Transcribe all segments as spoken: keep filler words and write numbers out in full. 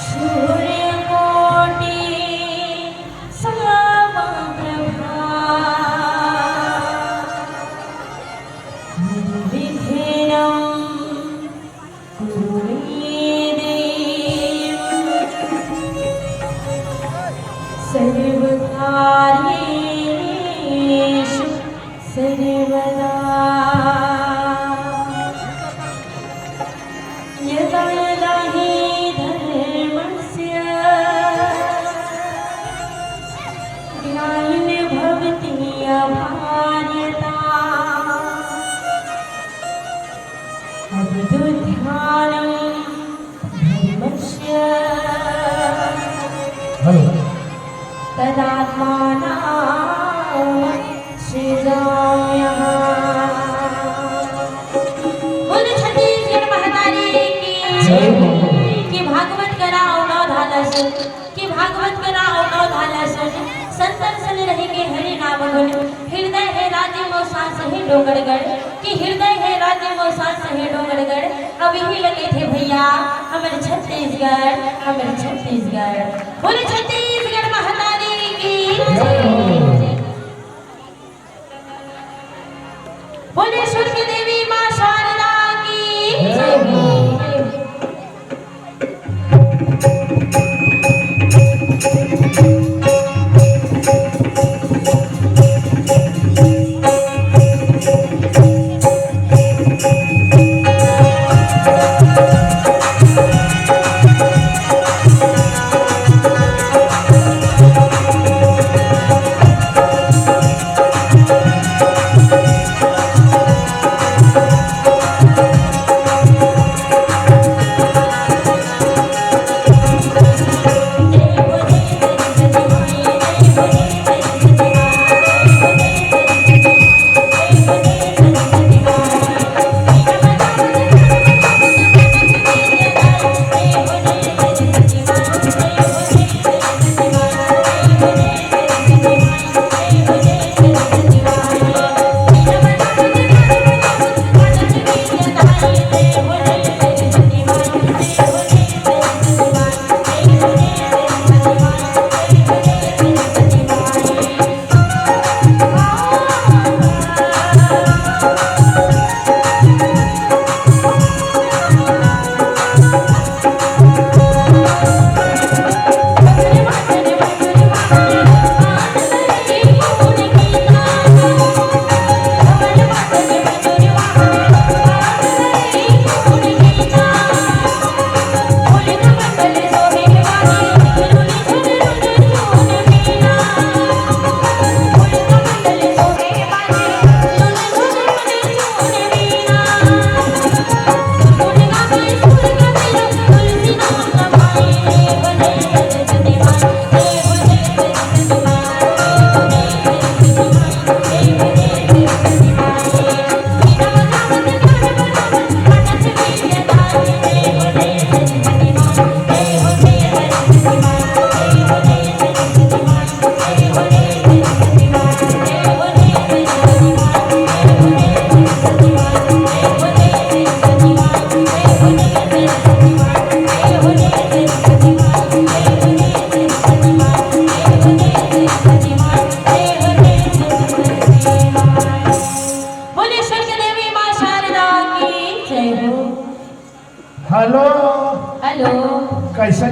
सूर्यकोटि समप्रभा। निर्विघ्नं कुरु मे देव। सर्वकार्येषु सर्वदा। यदा यदा हि धर्मस्य ग्लानिर्भवति अभार्यता। अवतु ध्यानं धर्मस्य। हेलो। तदात्मानं सृजाम्यहम्। बोलो छत्तीसगढ़ महतारी की। जय हो। कि भागवत करा अउ नौ धाला सुन, कि भागवत करा अउ नौ धाला सुन, संतन सन रहिके हरि नाम गुन, हृदय हे राजिम अउ सांस हे डोंगरगढ़, कि हृदय हे राजिम अउ सांस हे डोंगरगढ़। अब इही ल कहिथे भैया, हमर छत्तीसगढ़, हमर छत्तीसगढ़। बोले छत्तीसगढ़ महतारी की। बोले सुर की देवी माँ शारदा की।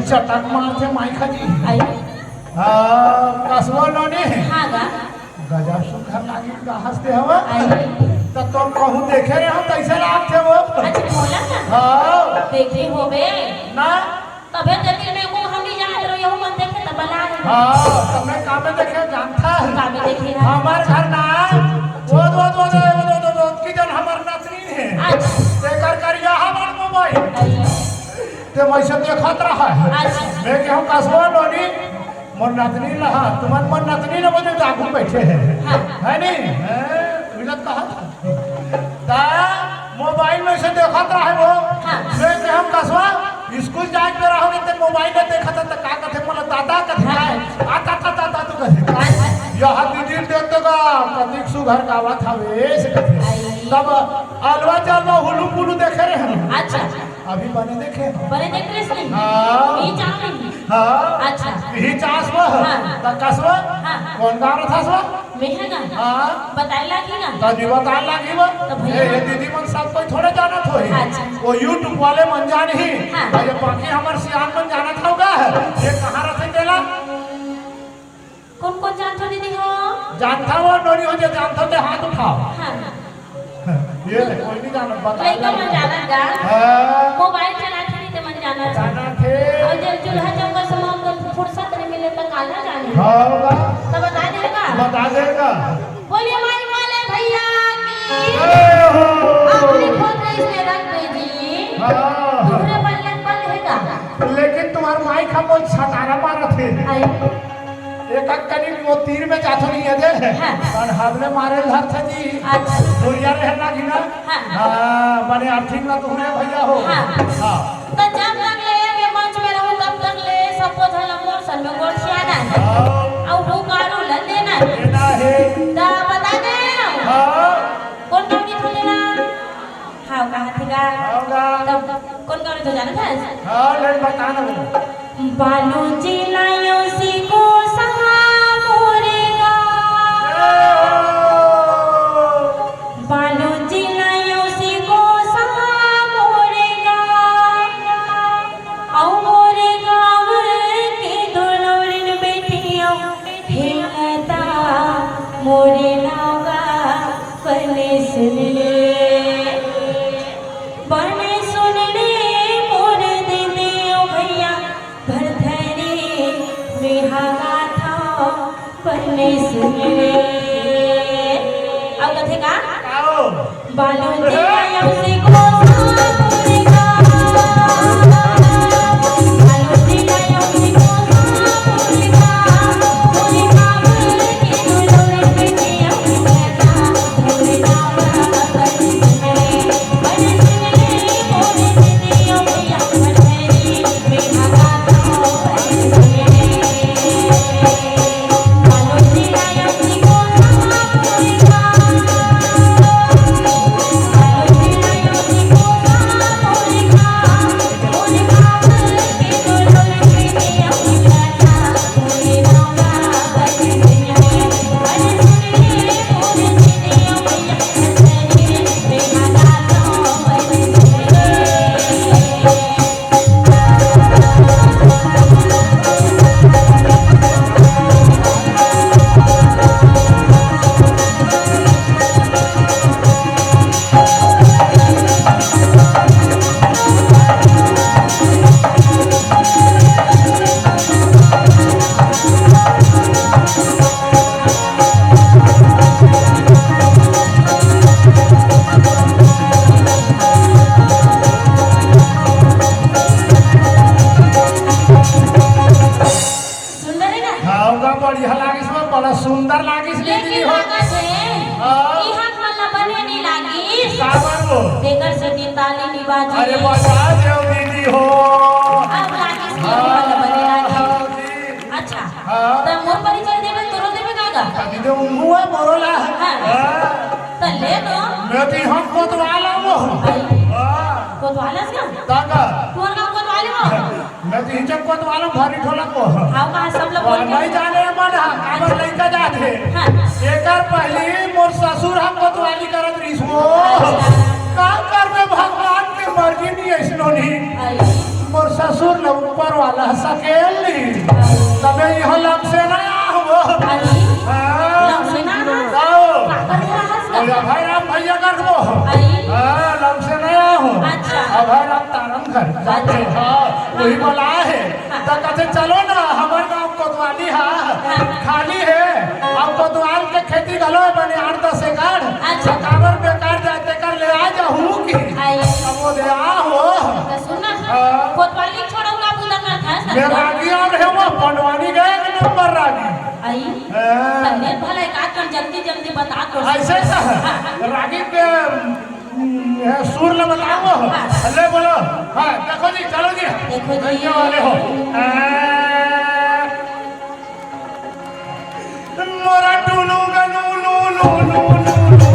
चटक मारथे माई खा जी। आई। हाँ, कसवा नोनी। हाँ गा। गजब सुघर लागिस गा हँसते हवा। आई। त तोर कहूँ देखे रहेंव तइसे लागथे वो। अच्छा, बोला ना। हाँ। देखे होबे। ना। तभे तो दिल में को हम नहीं जानत रहो, यहू मन देखे त बला है। हाँ, त मैं कामे देखे जानता है। कामे देखे ना। हमार घर ना। वो, वो, वो, वो, वो, वो, वो, वो, की जन हमार नतनीन है। अच्छा। तेकर करिया हमार मोबाइल। आई। ते मैं से देखत रहा है। अच्छा। मैं कहूँ, "कसवा नोनी, मोर नतनीन ला, तुमन मोर नतनीन ला बोले, तो आगू बैठे हैं।" हाँ। है नहीं? हैं? मिलत कहा था। ता मोबाइल में से देखत रहा है वो। हाँ। मैं कहूँ, "कसवा, स्कूल जाए के रहो, ते मोबाइल में देखत है, त का कथे, मोला दादा कथे हाँ। काय? आ, ता, ता, ता, ता, तू कथे काय?" अच्छा। यह दीदी देख तो का, कतिक सुघर गावत हवे, ऐसे कथे। आई। तब अलवा चलवा हुलू पुलू देखे रहे हम। अच्छा। अभी बने देखे हो? बने देख रहे इसने? हाँ। यही चाह लेंगे। हाँ। अच्छा। यही चाह सो? हाँ। त कसवा? हाँ। कौन गाँव रहा था सो? मैं है ना? हाँ। बताए लागी ना? त जी बताए लागी वो। तो भैया। ए, ये दीदी मन सब कोई थोड़े जानत होही। अच्छा। वो YouTube वाले मन जान ही। हाँ। और ये बाकी हमार सियान मन जानत होगा। ये कहाँ रहते तेला? कौन कौन जानथो दीदी हो? जानथा वो नोनी हो जे जानथो ते हाथ उठाओ। हाँ। ये ले, कोई नहीं जानत, बता लइका दे। मन जानत गा। हाँ। मोबाइल चलाथे नहीं ते मन जानत। जानत हे। और जब चूल्हा चौका से मौत को फुर्सत नहीं मिले तो काला जाने। हाँ, बा। तो बता देगा। बता देगा। बोलिए माई वाले भैया की। जय हो। अपने खोपड़ी से रख दे जी। हाँ। तुम्हारे बल्ले पर रहेगा। लेकिन तुम्हार माई का बहुत सतारा मारत है। आई। एक एक करीब वो तीर में जाथो नहीं है दे। हाँ। और हाथ में मारे धर थे जी। अच्छा। दूरिया रहे लागी ना। हाँ। हाँ, बने आर्थिक ना तुम्हें भैया हो। हाँ। हाँ। तो जब तक ले ये मंच में रहूं, तब तक ले सबको झल मोर सन में गोठियाना है। हाँ। और वो कारू लन देना है। देना है। तो बता दे। हाँ। कौन काम की खोलेला? हाँ, कहा थी गा? हाँ, गा। तब कौन कौन तो जानत हस? हाँ, ले बता ना वो। बालू जिलायो सी को सहा मोरे गा। जय हो। बालू जिलायो सी को सहा मोरे गा। औ मोरे गाँव के दुलरिन बेटियों, हे लता मोरे नाव गा बने सुन ले, बने सुन ले मोर दीदी ओ भैया, भरथरी में हगाथो बने सुन ले। अब कथे का? आओ। बालू जी आयो से को सापुरी का। बालू जी आयो से को सापुरी का। सुंदर है ना? हाँ, ओका बढ़िया लागिस बा, बड़ा सुंदर लागिस ये दीदी हो। लागत है? हाँ। ई हाथ मन ला बने नहीं लागिस। काबर वो? तेकर से ती ताली नहीं बाजी। अरे बजा देव दीदी हो। अब लागिस दीदी मन ला बने लागिस। हाँ, जी। अच्छा। हाँ। त मोर परिचय देबे, तोरो देबे का गा? अभी तो उंगुआ मोरो ला। हाँ। हाँ। त ले तो। मैं तो हम कोतवाल हूँ। भाई। हाँ। कोतवाल हस का? ताका। तोर गाँव कोतवाल हो? मैं तो हिचक कोतवाल हूँ, भारी ढोलक को। हाँ, कहाँ सब लोग बोल के नहीं जाने मन, हाँ, काबर लइका जाथे। हाँ। एकर पहली मोर ससुर हम कोतवाली करत रहिस वो। अच्छा। का करबे, भगवान के मर्जी नहीं ऐसनो नहीं। अच्छा। मोर ससुर ल ऊपर वाला सकेल ली। तबे इहो लमसेना आहो। अरे, हाँ। लमसेना? आओ। काकर रहस ओ, का? अभय राम भैया कर वो। अरे। हाँ, लमसेना आहो। अच्छा। अभय राम तारम घर। अच्छा। हाँ, वही बोला है। हाँ। त कथे, "चलो ना, हमर गाँव कोतवाली हा, हाँ। खाली है, अब कोतवाल के खेती घलो है बने आठ दस एकड़, अच्छा। काबर बेकार जाए, तेकर ले आ जाहू की।" आई। अब वो दे आ हो। तो सुन ना, हाँ। कोतवाली छोड़ो का बुला कर था, मैं समझा? रागी आ रहे हो, पंडवानी गए एक नंबर रागी। आई। हाँ। तन्ने भला एक आध कन जल्दी जल्दी बता तो। ऐसे हाँ। रागी के हम्म, ये सुर ल बताओ। हाँ। ले बोलो। हाँ, देखो जी, चलो जी। देखो जी। धन्य वाले हो। आ, मोरा टुनु गनु नु नु नु नु।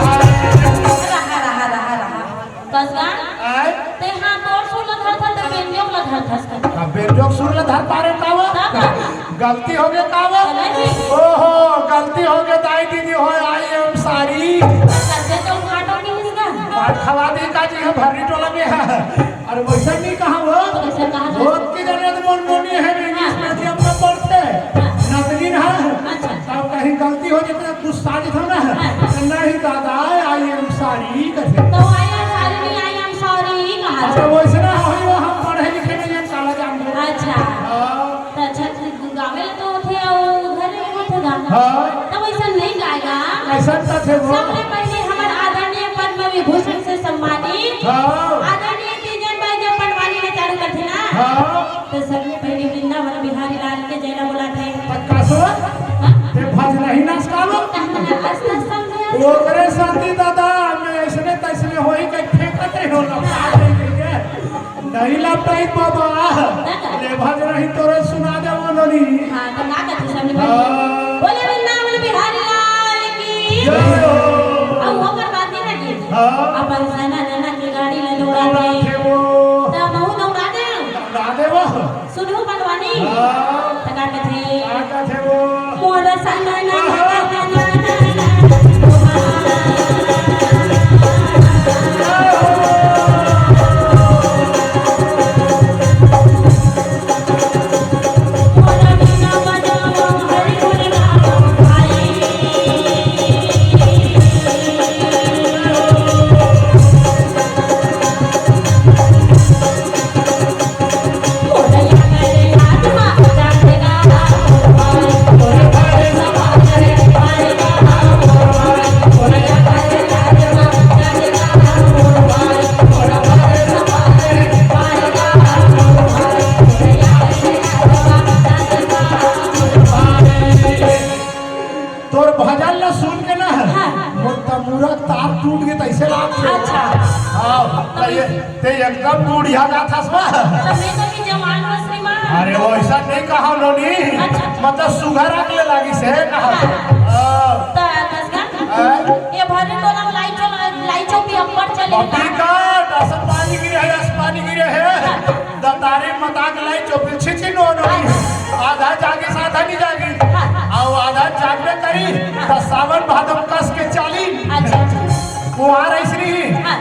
रहा, रहा, रहा, रहा। कसगा? आय? ते हाँ तोर सुर ल धरथस, ते बेंजोक ल धरथस का? अब बेंजोक सुर ल धर पारे का वो? तब? गलती हो गई का वो? नहीं। ओहो, गलती हो गई, दाई दीदी हो, I am sorry। करते तो उठाटो की हिस का? बात खवा दी का जी, हम भरनी टोला में है। अरे वैसा नहीं कहा वो। तो कैसे कहा था? बहुत की जाने तो मन मोनी है, English हाँ। medium में पढ़ते। हाँ। नतनीन है। अच्छा। तब कहीं गलती हो जाए तो गुस्सा जी था ना। हाँ। तो नहीं दादा, I am sorry करते। तो I am sorry नहीं, I am sorry कहा अच्छा, था। वैसे ना होई वो, हम पढ़े लिखे नहीं हैं, काला जान दो। अच्छा। हाँ। तो अच्छा, गावे तो थे और घर में थे गा। हाँ। तो वैसा नहीं गाएगा। ऐसा तो थे वो। सबले पहले हमर आदरणीय पद्म विभूषण से सम्मानित हाँ। आदरणीय तीजन भाई जब पंडवानी में चालू करते ना, हाँ। तो सबले पहले वृंदावन बिहारी लाल के जय ला बोला थे। पक्का सो? हाँ? ते भजन ही नाच का लो? कहना अस्त समझे। ओकरे साथी दादा, मैं ऐसने तैसने होई के फेंकत रहो ना, पार नहीं के। नहीं लपटाई बाबा। ना का? ले भजन ही तोरे सुना दे वो नोनी। हाँ, तो का कहते सबले पहले? हाँ। बोले वृंदावन बिहारी लाल की। जय हो। अब ओकर बात नहीं लगी। हाँ। अपन सना नना के गाड़ी ले दौड़ा दे। दौड़ा दे वो। तब महू दौड़ा दे। दौड़ा दे वो। सुनहु पंडवानी। हाँ। त का कथे? का कथे वो? मोर सनन आहा। तोर भजन ला सुन के ना, हाँ। मोर तमूरा तार टूट के तैसे लागथे। अच्छा। हाँ, तो ये, ते एकदम टूट यहाँ जात हस बा। तो मैं तो भी जवान हूँ श्रीमान। अरे, वो ऐसा नहीं कहा नोनी। अच्छा। मतलब सुघर आग ले लागी से कहा। हाँ। हाँ। तो दसगा, हाँ। ये भरे टोला में लाई चो-, लाई चौकी अब्बड़ चले। अभी का, दस पानी गिरे है, दस पानी गिरे है। हाँ। दतारी मताक लाई चोपिल छिछी नो नो। आधा जागी से आधा नहीं जागी। हाँ। अउ आधा जागबे करी, त सावन भादो कस के चाली। अच्छा, अच्छा। कुआर ऐसनी ही। हाँ।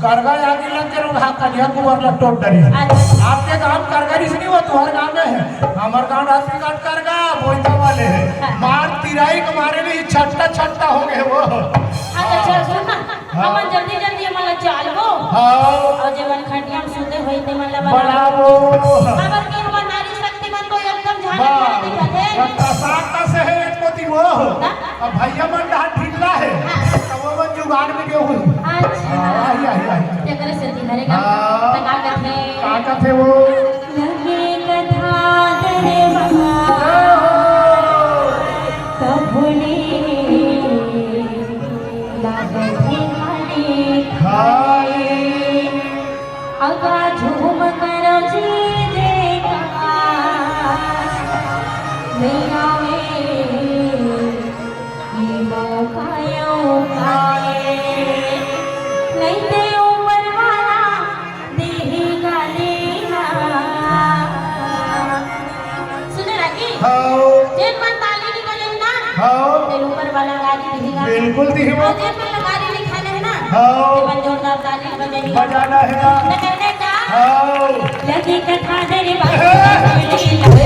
करगा आगी लग के रोग हा कन्या कुंवर ला टोट डरी। अच्छा। आपके गांव करगा ऐसनी हो, तुम्हारे गांव में है। हमर गांव रात की काट करगा, बोइता वाले है। हाँ। मार तिराई के मारे नहीं, छट्टा छट्टा हो गए वो। अच्छा, अच्छा, सुन ना। हाँ। हमन जल्दी जल्दी हमन ला चालबो। हाँ। अउ जेमन खटिया में सुते होई तेमन ला बनाबो। बनाबो। काबर कि हमर नारी शक्ति मन तो एकदम झालर वाह। झालर दिखत हे। रत्ता सात से है एक पोती वो। ना? अब भैया मन डहा ढीला है। हाँ। तब वो मन जुगाड़ में गए हुई। अच्छा। हाँ, आई, आई, आई। एकरे से दिहरे का हाँ। त का कथे? का कथे वो? लगे कथा रे बाबा। जय हो। कभू ले लागत हे खाली खाई। बिल्कुल दिही वो। अउ जेन मन ला गाड़ी निकाले हे ना, हाँ। तेमन जोरदार ताली बजाही। बजाना हे ना। त कहने का? हाँ। लगे कथा दे रे बाबा।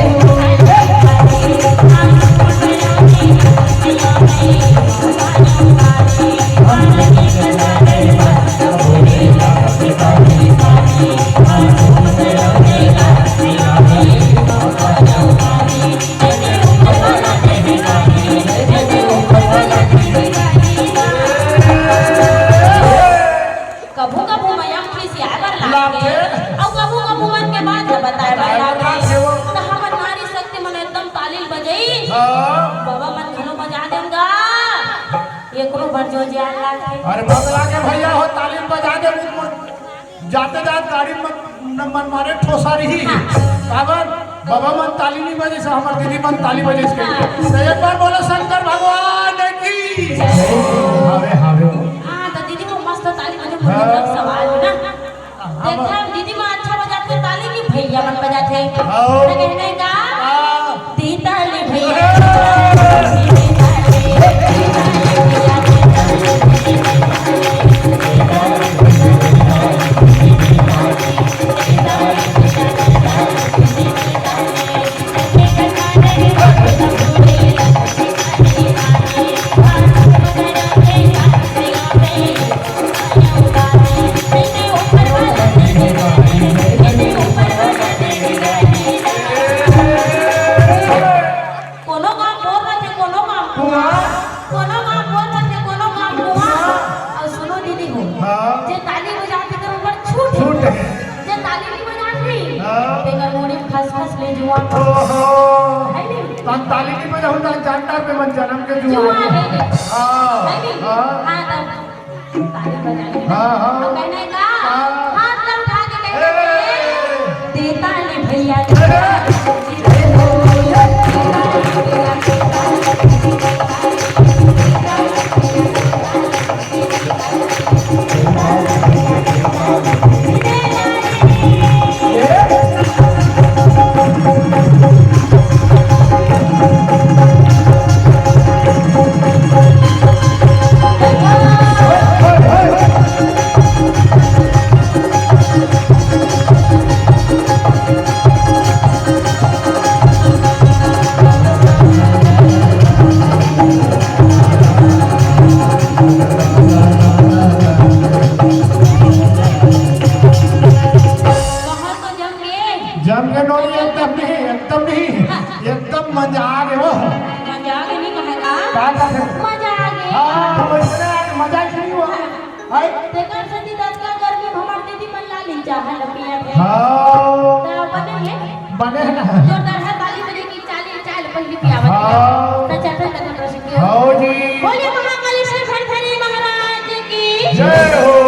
कभू कभू मया म खिसियाए बर लागथे। लागथे। अउ कभू कभू मन के बात ल बताए बर बताए बर लागथे। लागथे वो। त हमर नारी शक्ति मन एकदम ताली ल बजई। हाँ। बाबा मन घलो बजा देन गा। एकरो बर जो जियान लागथे। अरे बगला के भैया हो, ताली ल बजा दे, जाते जात गाड़ी म न मन मारे ठोसा रही। हाँ। काबर? बाबा मन ताली नहीं बजे से, हमर दीदी मन ताली बजे से। हाँ। त एक बार बोलो शंकर भगवान की। जय। हावे, हावे। हाँ, त दीदी वो मस्त ताली बजे, हाँ। मुझे सवाल है ना। हाँ, देखा, दीदी मन अच्छा बजाथे ताली कि भैया मन बजाथे? हाँ। त कहने का? हाँ। दीताली भैया। कोनो काम बोर रथे, कोनो काम कुआं। कोनो काम बोर रथे, कोनो काम कुआं। अउ सुनो दीदी हो, हाँ। जे ताली बजाथे तेकर ऊपर छूट हे। छूट हे। जे ताली नहीं बजाथे, हाँ। तेकर मुड़ी खस खस ले जुआ। ओहो। है नहीं? तन ताली नहीं बजाहूं, तन जानता पे मन जन्म के जुआ। जुआ है नहीं। हाँ। है नहीं? हाँ। हाँ, तब ताली बजाने। हाँ, हाँ। तो कहने का, हाँ। हाथ ला उठा के कहने ए। का, देता ले भैया। ए। कहाँ तो जम के? जम के नोनी एकदम नहीं, एकदम नहीं, एकदम मजा आ गया वो। मजा आ गया नहीं कहा था? का कहत हे? मजा आ गया। हाँ, वैसने आज मजा ही नहीं हुआ। हाय। तेकर सेती ततका गर्मी में हमर दीदी मन लाली चाह ल पियत हे। हाँ। त बने हे? बने हे ना। जोरदार हे, ताली बजे के चाली चाल पहिली पियावत हे। हाँ। त चल, चल, चल, चल, चल। हाँ जी। बोलिए महाकालेश्वर धनधनी महाराज की। जय हो।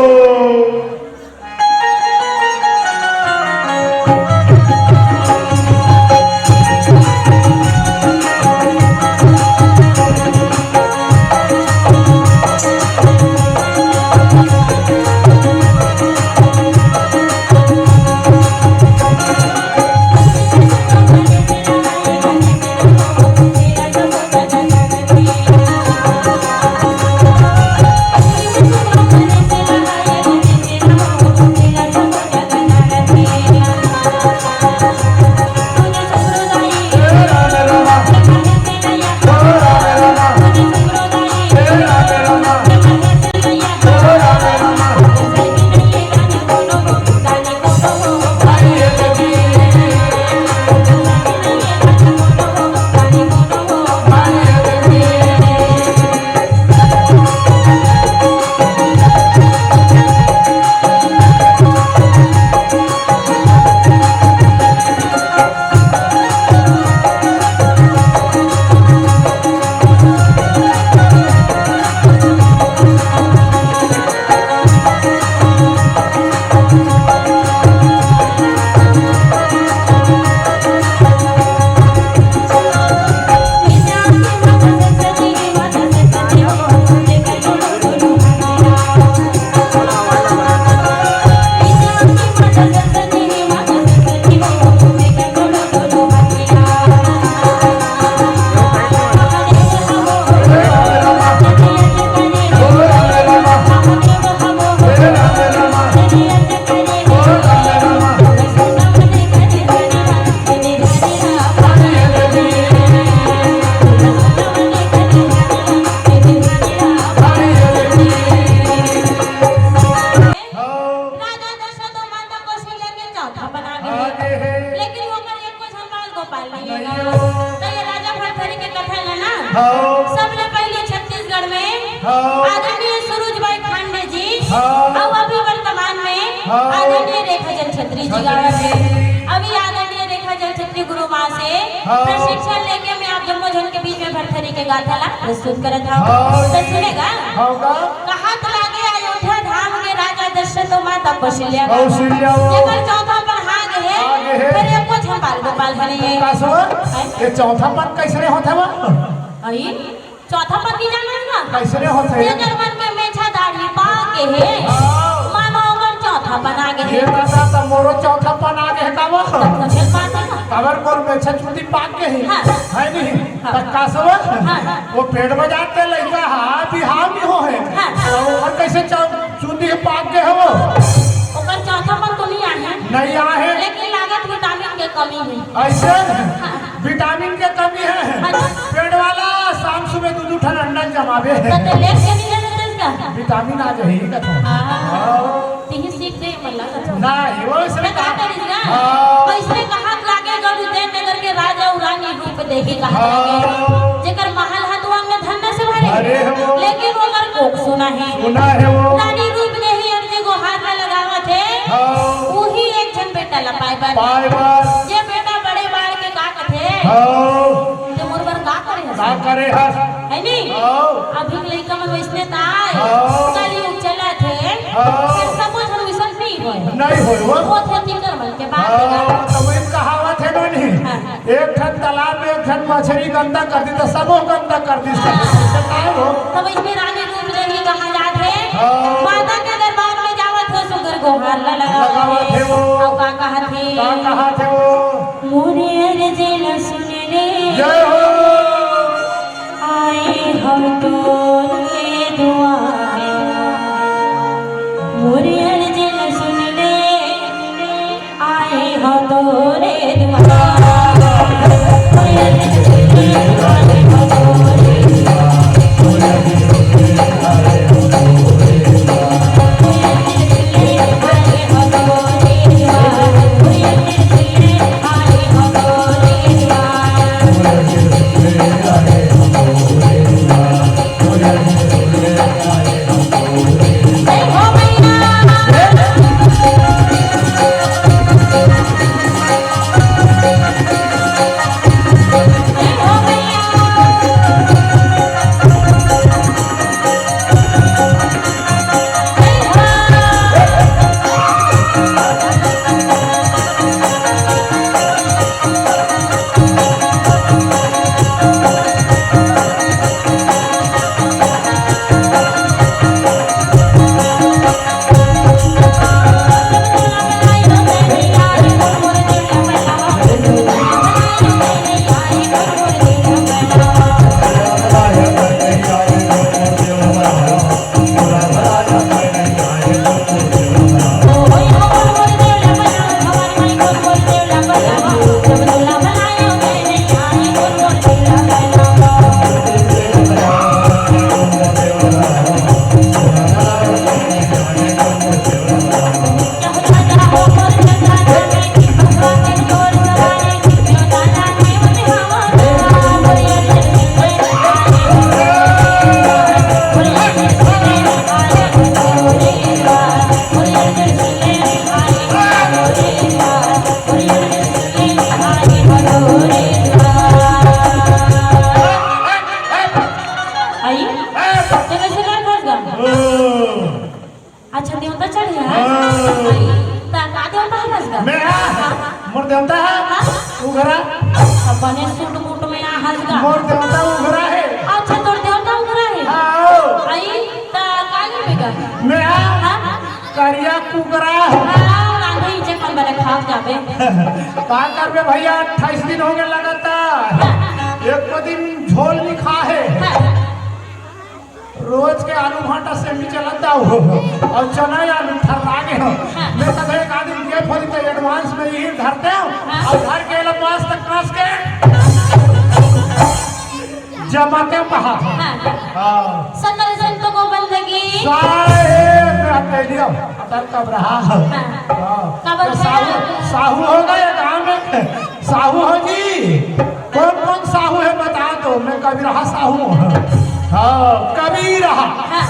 तो ये राजा भरथरी के कथा है ना, हाँ। सबले पहले छत्तीसगढ़ में हाँ। आदरणीय सूरज भाई खांडे जी हाँ। और अभी वर्तमान में हाँ। आदरणीय रेखा जल छत्री जी छत्री गावत हे। जी। अभी आदरणीय रेखा जल छत्री गुरु माँ से हाँ। प्रशिक्षण लेके मैं आप जम्मो झन के बीच में भरथरी के गाथा ला प्रस्तुत करत हूँ। हाँ। तो सुनेगा? हाँ का? कहत लागे अयोध्या धाम के राजा दशरथ माता कौशल्या। कौशल्या। जेकर चौथा पन आगे हे, आगे हे। फिर एको झन बाल गोपाल हरे हे। का सुन? हैं? ये चौथा पन कैसे होथे वो? अई, चौथा पन नहीं जाना है ना? कैसे होथे? जेकर मन के मेछा दाढ़ी पाके हे, हाँ। मानो ओकर चौथा पन आगे हे। ये दादा, तो मोरो चौथा पन आगे हे का वो? तब तो फिर बात है ना। काबर मोर मेछा चुंदी पाक गे हे, हाँ। है नहीं? हाँ। त का सब? हाँ, हाँ। वो पेट में जाते लइका हा, बिहाव नहीं हो हे। हाँ। तो और कैसे चौ-, चुंदी पाक गे हे वो? ओकर चौथा पन तो नहीं आए हे। नहीं आए हे। लेकिन लागत विटामिन के कमी हे। ऐसे? हाँ। विटामिन के कमी हे। हाँ। पेट वाला शाम सुबह दू दू ठन अंडा जमावे हे। तो ते लेट के नहीं लेते इसका? विटामिन आ जाही का तो। हाँ। हाँ। तिही सीख दे मल्ला कथो। ना, ये वो इसने तो का कहा करिस ना? हाँ। तो इसने कहा लागे गढ़ उदयनगर के राजा अउ रानी रूप देही कहा हाँ। लागे। जेकर महल हतुआ में धन से भरे। अरे हो। लेकिन ओकर कोख सुना हे। सुना हे वो। रानी रूप देही अउ जे गोहार ला लगावत हे। हाँ। उही एक झन बेटा ला पाए बर। पाए बर। जे बेटा बड़े बाढ़ के का कथे? हाँ। ते मोर बर का करे हस? का करे हस? है नी? हाँ। अभी के लइका मन वइसने ताय। हाँ। कलयुग चलत हे। हाँ। फिर सबो झन वइसन नहीं होय। नहीं होय वो। वो थे तिकर मन के बात हाँ, हे। तो वही कहावत हे ना नहीं? हाँ। एक ठन तालाब में एक ठन मछली गंदा कर दी तो सबो गंदा कर दी। हाँ। तो का हो? तो वइसने रानी रूप देही कहा जात हे। हाँ। माता के दरबार में जावत हो सुगर गोहार ला लगावत लगावत हे। हे वो। अउ का कहत हे? का कहत हे वो? मोरे अर्जी ला सुन ले, जय हो। आए हम तोरे दुआर। मोरे अर्जी ला सुन ले, आए हम तोरे दुआर। आई? ते कैसे कर फंस गा? अच्छा, देवता चढ़ गया? हाँ। ता का देवता हे हंस गा? मैं हा? हाँ, हाँ। मोर देवता हे? हाँ? उघरा। अब बने सूट बूट में आ हंस गा। मोर देवता उघरा हे। अच्छा, तोर देवता उघरा हे? हाँ। आई, ता का लेबे गा? मैं हा? हाँ? करिया कुकरा। हाँ, रांधे ही जे कम बने खा जाबे। का करबे भैया, अट्ठाईस दिन हो गए लगातार। हाँ। एको दिन झोल नहीं खा हे। हाँ। रोज के आलू भाटा से भी चलत जाओ हो, अउ चना आलू थर्रा गे हो। हाँ। मैं कहे एक आदमी के फोन तो एडवांस में यही धरते हो, हाँ। अउ घर के ला मस्त कास के जमाते पहा। हाँ। हाँ। सकल संतों को बंदगी। साहेब, मैं हटे लियो, अटल कब रहा। हाँ। हाँ। कब तो साहू, रहा? साहू होगा ये गाँव में। साहू हो जी, कौन कौन साहू है बता दो, मैं कबीरहा साहू हूँ। हाँ, कबीरहा। हाँ,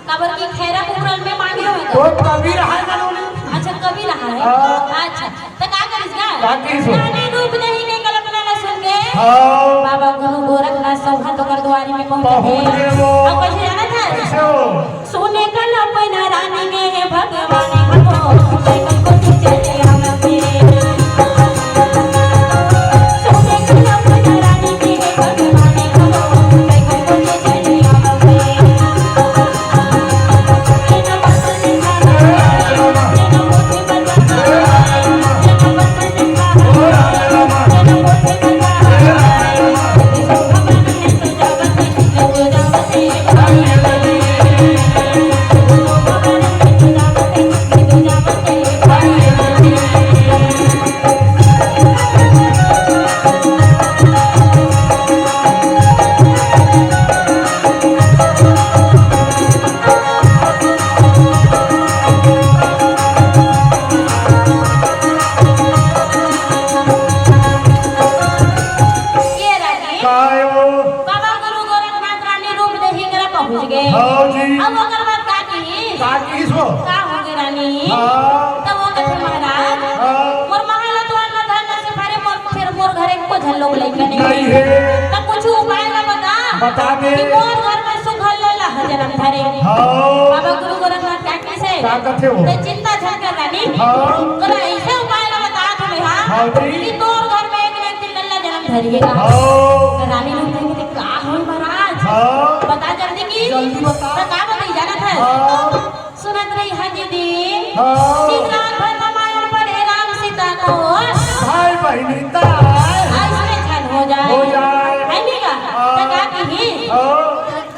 काबर की खैरा कुकरल में मांगे हो तो। तो कबीरहा है ना उन्हें। अच्छा, कबीरहा है। हाँ। अच्छा, तो का करिस गा? का करिस हो? रानी रूप देही के कल्पना ला सुन के हाँ। बाबा गुरु गोरखनाथ सौंधा तोकर दुआरी में पहुंचे पहुंचे थे। वो। अब कैसे जाना था? कैसे हो? सुने कल्पना रानी के भगवान हमो, देखो कुछ चले आवे। सुने कल्पना रानी के भगवान हमो, देखो कुछ चले आवे। ये रानी, काय वो? बाबा गुरु गोरखनाथ रानी रूप देही करा पहुंच गए। हाँ जी। अब ओकर बाद का की? का की सो? का हो गए रानी? हाँ। तब वो कथे महाराज, हाँ। मोर महल तो अन्न धन से भरे, मोर फिर मोर घर एको झन लोग लइका नहीं। नहीं है। तब कुछ उपाय ला बता। बता दे। कि मोर घर में सुख लल्ला जनम धरे। हाँ। बाबा गुरु गोरखनाथ का कइसे? का कथे वो? ते चिंता झन कर रानी। हाँ। तोला ऐसे उपाय ला बता तुम्हें, हाँ? हाँ जी। कि तोर घर में एक न एक दिन लल्ला जनम धरिएगा। हाँ। तो रानी लोग कहेंगे, "का होई महाराज?" हाँ। बता जल्दी की। जल्दी बता। तो का बताई जानत है? हाँ। सुनत रही हाँ जी दी। हाँ। कि रात भर रामायण पढ़े राम सीता को। भाई बहिनी ताय। ऐसने झन हो जाए। हो जाए। है नहीं का? हाँ। तो का कही? हाँ।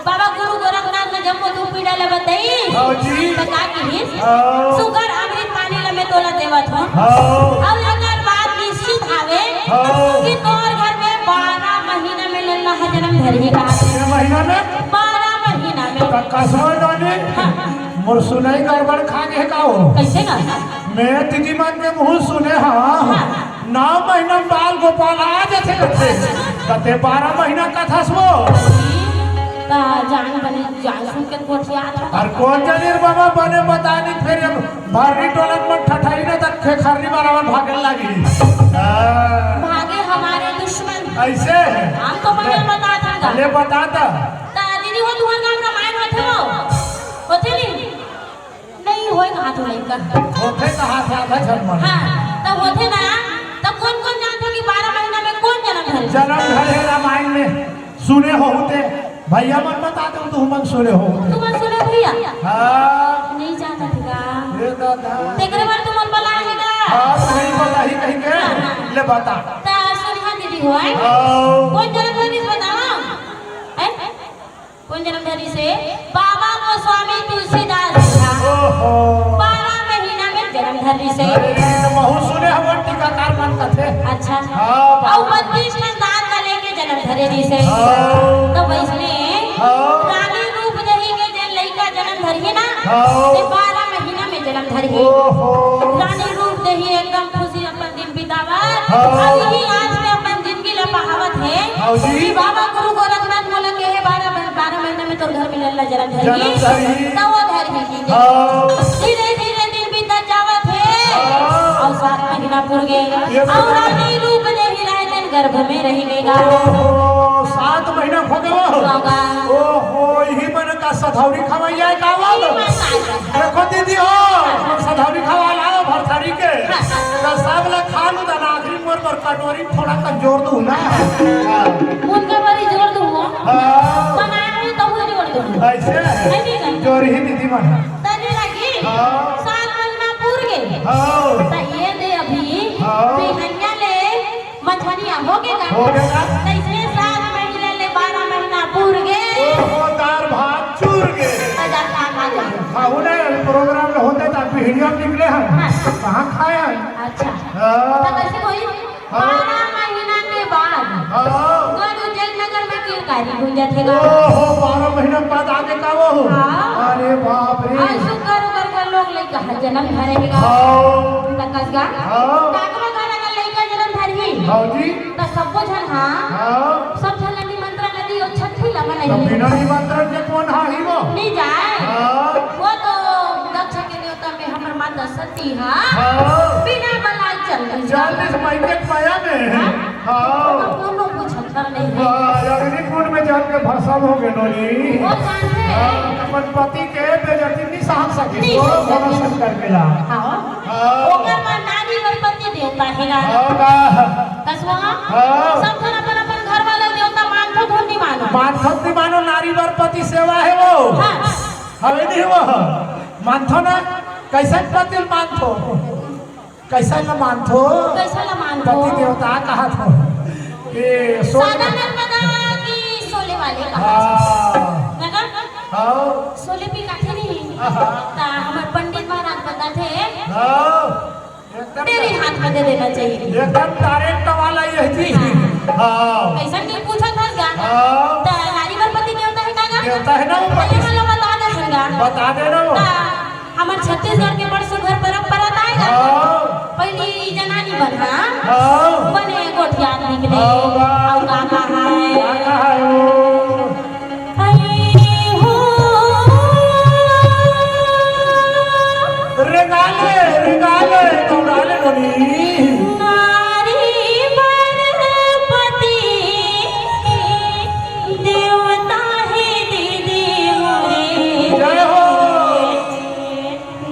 बाबा गुरु गोरखनाथ ने जम्मो दुख पीड़ा ले बताई। हाँ जी। तो का कहिस? हाँ। सुघर अमृत पानी ला मैं तोला देवत हूँ। हाँ। और एकर बाद निश्चित आवे हाँ। कि तोर घर में बारह महीना में लल्ला ह जन्म धरही का। छह महीना में? बारह महीना में। त कसवा जाने? हाँ। मोर सुनई गड़बड़ खा गे का हो? कैसे ना? मैं दीदी मन के मुँह सुने हाँ। हाँ। नौ महीना में बाल गोपाल आ जाथे कथे, कथे बारह महीना कथस वो। ता जान बने, जान सुन के गोठियात हो। अरे कौन जाने रे बाबा, बने बता नहीं, फिर ये भर्री टोलत में ठठाई ना तक खेखरनी बराबर भागने लगी। हाँ। भागे हमारे दुश्मन। ऐसे? हम तो बने बता था। ले बता था। ता दीदी वो तुम्हारे गाँव रामायण होथे वो? होथे नहीं? नहीं होय कहा तो लइका। होथे कहा था, था झन मन। हाँ, तब होथे ना, तब कौन कौन जानथे कि बारह महीना में कौन जन्म धरे? जन्म धरे रामायण में सुने होहू ते, भैया मन बता दो, तुमन सुने होहू ते। तुमन सुने भैया? हाँ। नहीं जानत गा। ये दादा। तेकरे बर तुमन बलाए हे गा। हाँ, नहीं बताही कहीं के। हाँ, हाँ। ले बता। ता सुनिहा दीदी होय। हाँ। कौन जन्म धरे बताओ? हैं? कौन जन्म धरिस हे? बाबा गोस्वामी तुलसीदास जी ह। ओहो। बारह महीना में जन्म धरिस हे। अरे, ये तो महू सुने हवन टीकाकार मन कथे। अच्छा। हाँ, बाबा। अउ बत्तीस ठन दांत ला लेके जन्म धरे रिस हे। हाँ। तो वैसने हाँ। रानी रूप देही के जेन लइका जन्म धरही ना, हाँ। ते बारह महीना में जन्म धरही। ओहो। रानी रूप देही एकदम खुशी अपन दिन बितावत, हाँ। अभी ही आज में अपन जिंदगी ला बहावत हे। हाँ जी। कि बाबा गुरु गोरखनाथ मोला कहे बारह, बारह महीना में तोर घर में लल्ला जन्म धरही। जन्म धरही। त वो धरही। हाँ। धीरे धीरे दिन बीतत जावत हे। हाँ। अउ सात महीना पुर गे। ये अउ तो रानी रूप देही राय तेन गर्भ में रहि गे गा। ओहो, सात महीना हो गे वो। होगा। ओहो, इही मन का सधौरी खवैया का वो। इही मन का। देखो दीदी हो, हम सधौरी खवा लाओ भरथरी के। हाँ। तो सब ला खा लू, तो आखिरी मोर बर कटोरी थोड़ा कन जोर दूँ ना। हाँ। उनके बर ही जोर दूँ। हाँ। बनाए रही तो वो जोर दूँ। ऐसे? है नहीं ना? जोर ही दीदी मन। तनी लगी? हाँ। सात महीना पूर गए। हाँ। तो ये दे अभी हाँ। बिहनिया ले मछनिया हो गे गा? हो गे गा। तइसने सात महीना ले बारह महीना पूर गे। ओहो, दार भात चूर गे। त जा खा, खा जा। खाहू ने प्रोग्राम में होते त बिहनिया निकले हन। हाँ। कहाँ खाए हन? अच्छा। हाँ। त कैसे होई? हाँ। बारह महीना के बाद हाँ। गरुड़ जयनगर में किलकारी गूंजत हे गा। ओहो, बारह महीना के बाद आगे का वो? हाँ। अरे बाप रे। आज सुग्घर उगर कर लोग लइका ह जन्म धरे हे गा। हाँ। त कस गा? हाँ। काकरो घर अगर लइका जन्म धरही, हाँ जी। त सबो झन, हाँ, हाँ। सब झन ला निमंत्रण ला दियो, छट्ठी ला तो मनई। बिना निमंत्रण के कोन आही वो? नहीं जाए। हाँ। वो तो दक्ष के देवता में हमर माता सती, हाँ। हाँ। बिना बलाए चल गई। चालीस महीने के माया में। हाँ। हाँ। कोनो कुछ खबर नहीं है। वाह, अग्निकुंड में जाके भस्म हो गए नोनी। वो जानते हैं। हाँ, अपन पति के बेइज्जती नहीं सहन सकी। नहीं वो सहन भोला सकी। शंकर के ला। हाँ। हाँ। ओकर बाद नारी बर पति देवता हे गा। हाँ का? कसवा? हाँ। सब झन अपन अपन घर वाला देवता मानथो धुन नहीं मानो। मानथो नहीं मानो, नारी बर पति सेवा हे वो। हाँ। हवे नहीं वो। मानथो ना? कैसे पति मानथो? कैसे न मानथो? कैसे न मानथो? पति देवता कहाथो। ये सोच सादा नर्मदा की शोले वाले कहा। हाँ। लगा? हाँ। शोले भी काटे नहीं। हाँ। ता हमर पंडित महाराज बताथे। हाँ। एकदम तेरे हाथ में दे देना चाहिए। एकदम direct वाला ये जी। हाँ। हाँ। कैसन के पूछत हस गा? हाँ। त नारी बर पति देवता हे का गा? देवता हे ना वो पति। पहले वाला बता दे हन गा। बता दे ना वो। त हमर छत्तीसगढ़ के बड़ सुघर परंपरा त आय गा। हाँ। पहली जनानी बन, हाँ। हाँ। बने गोठिया निकले। हाँ, वाह। अउ का कहा है? का कहा है वो? हई हो। रेंगाले, रेंगाले, दौड़ाले नोनी। नारी बर पति देवता हे दीदी मोरे। जय हो।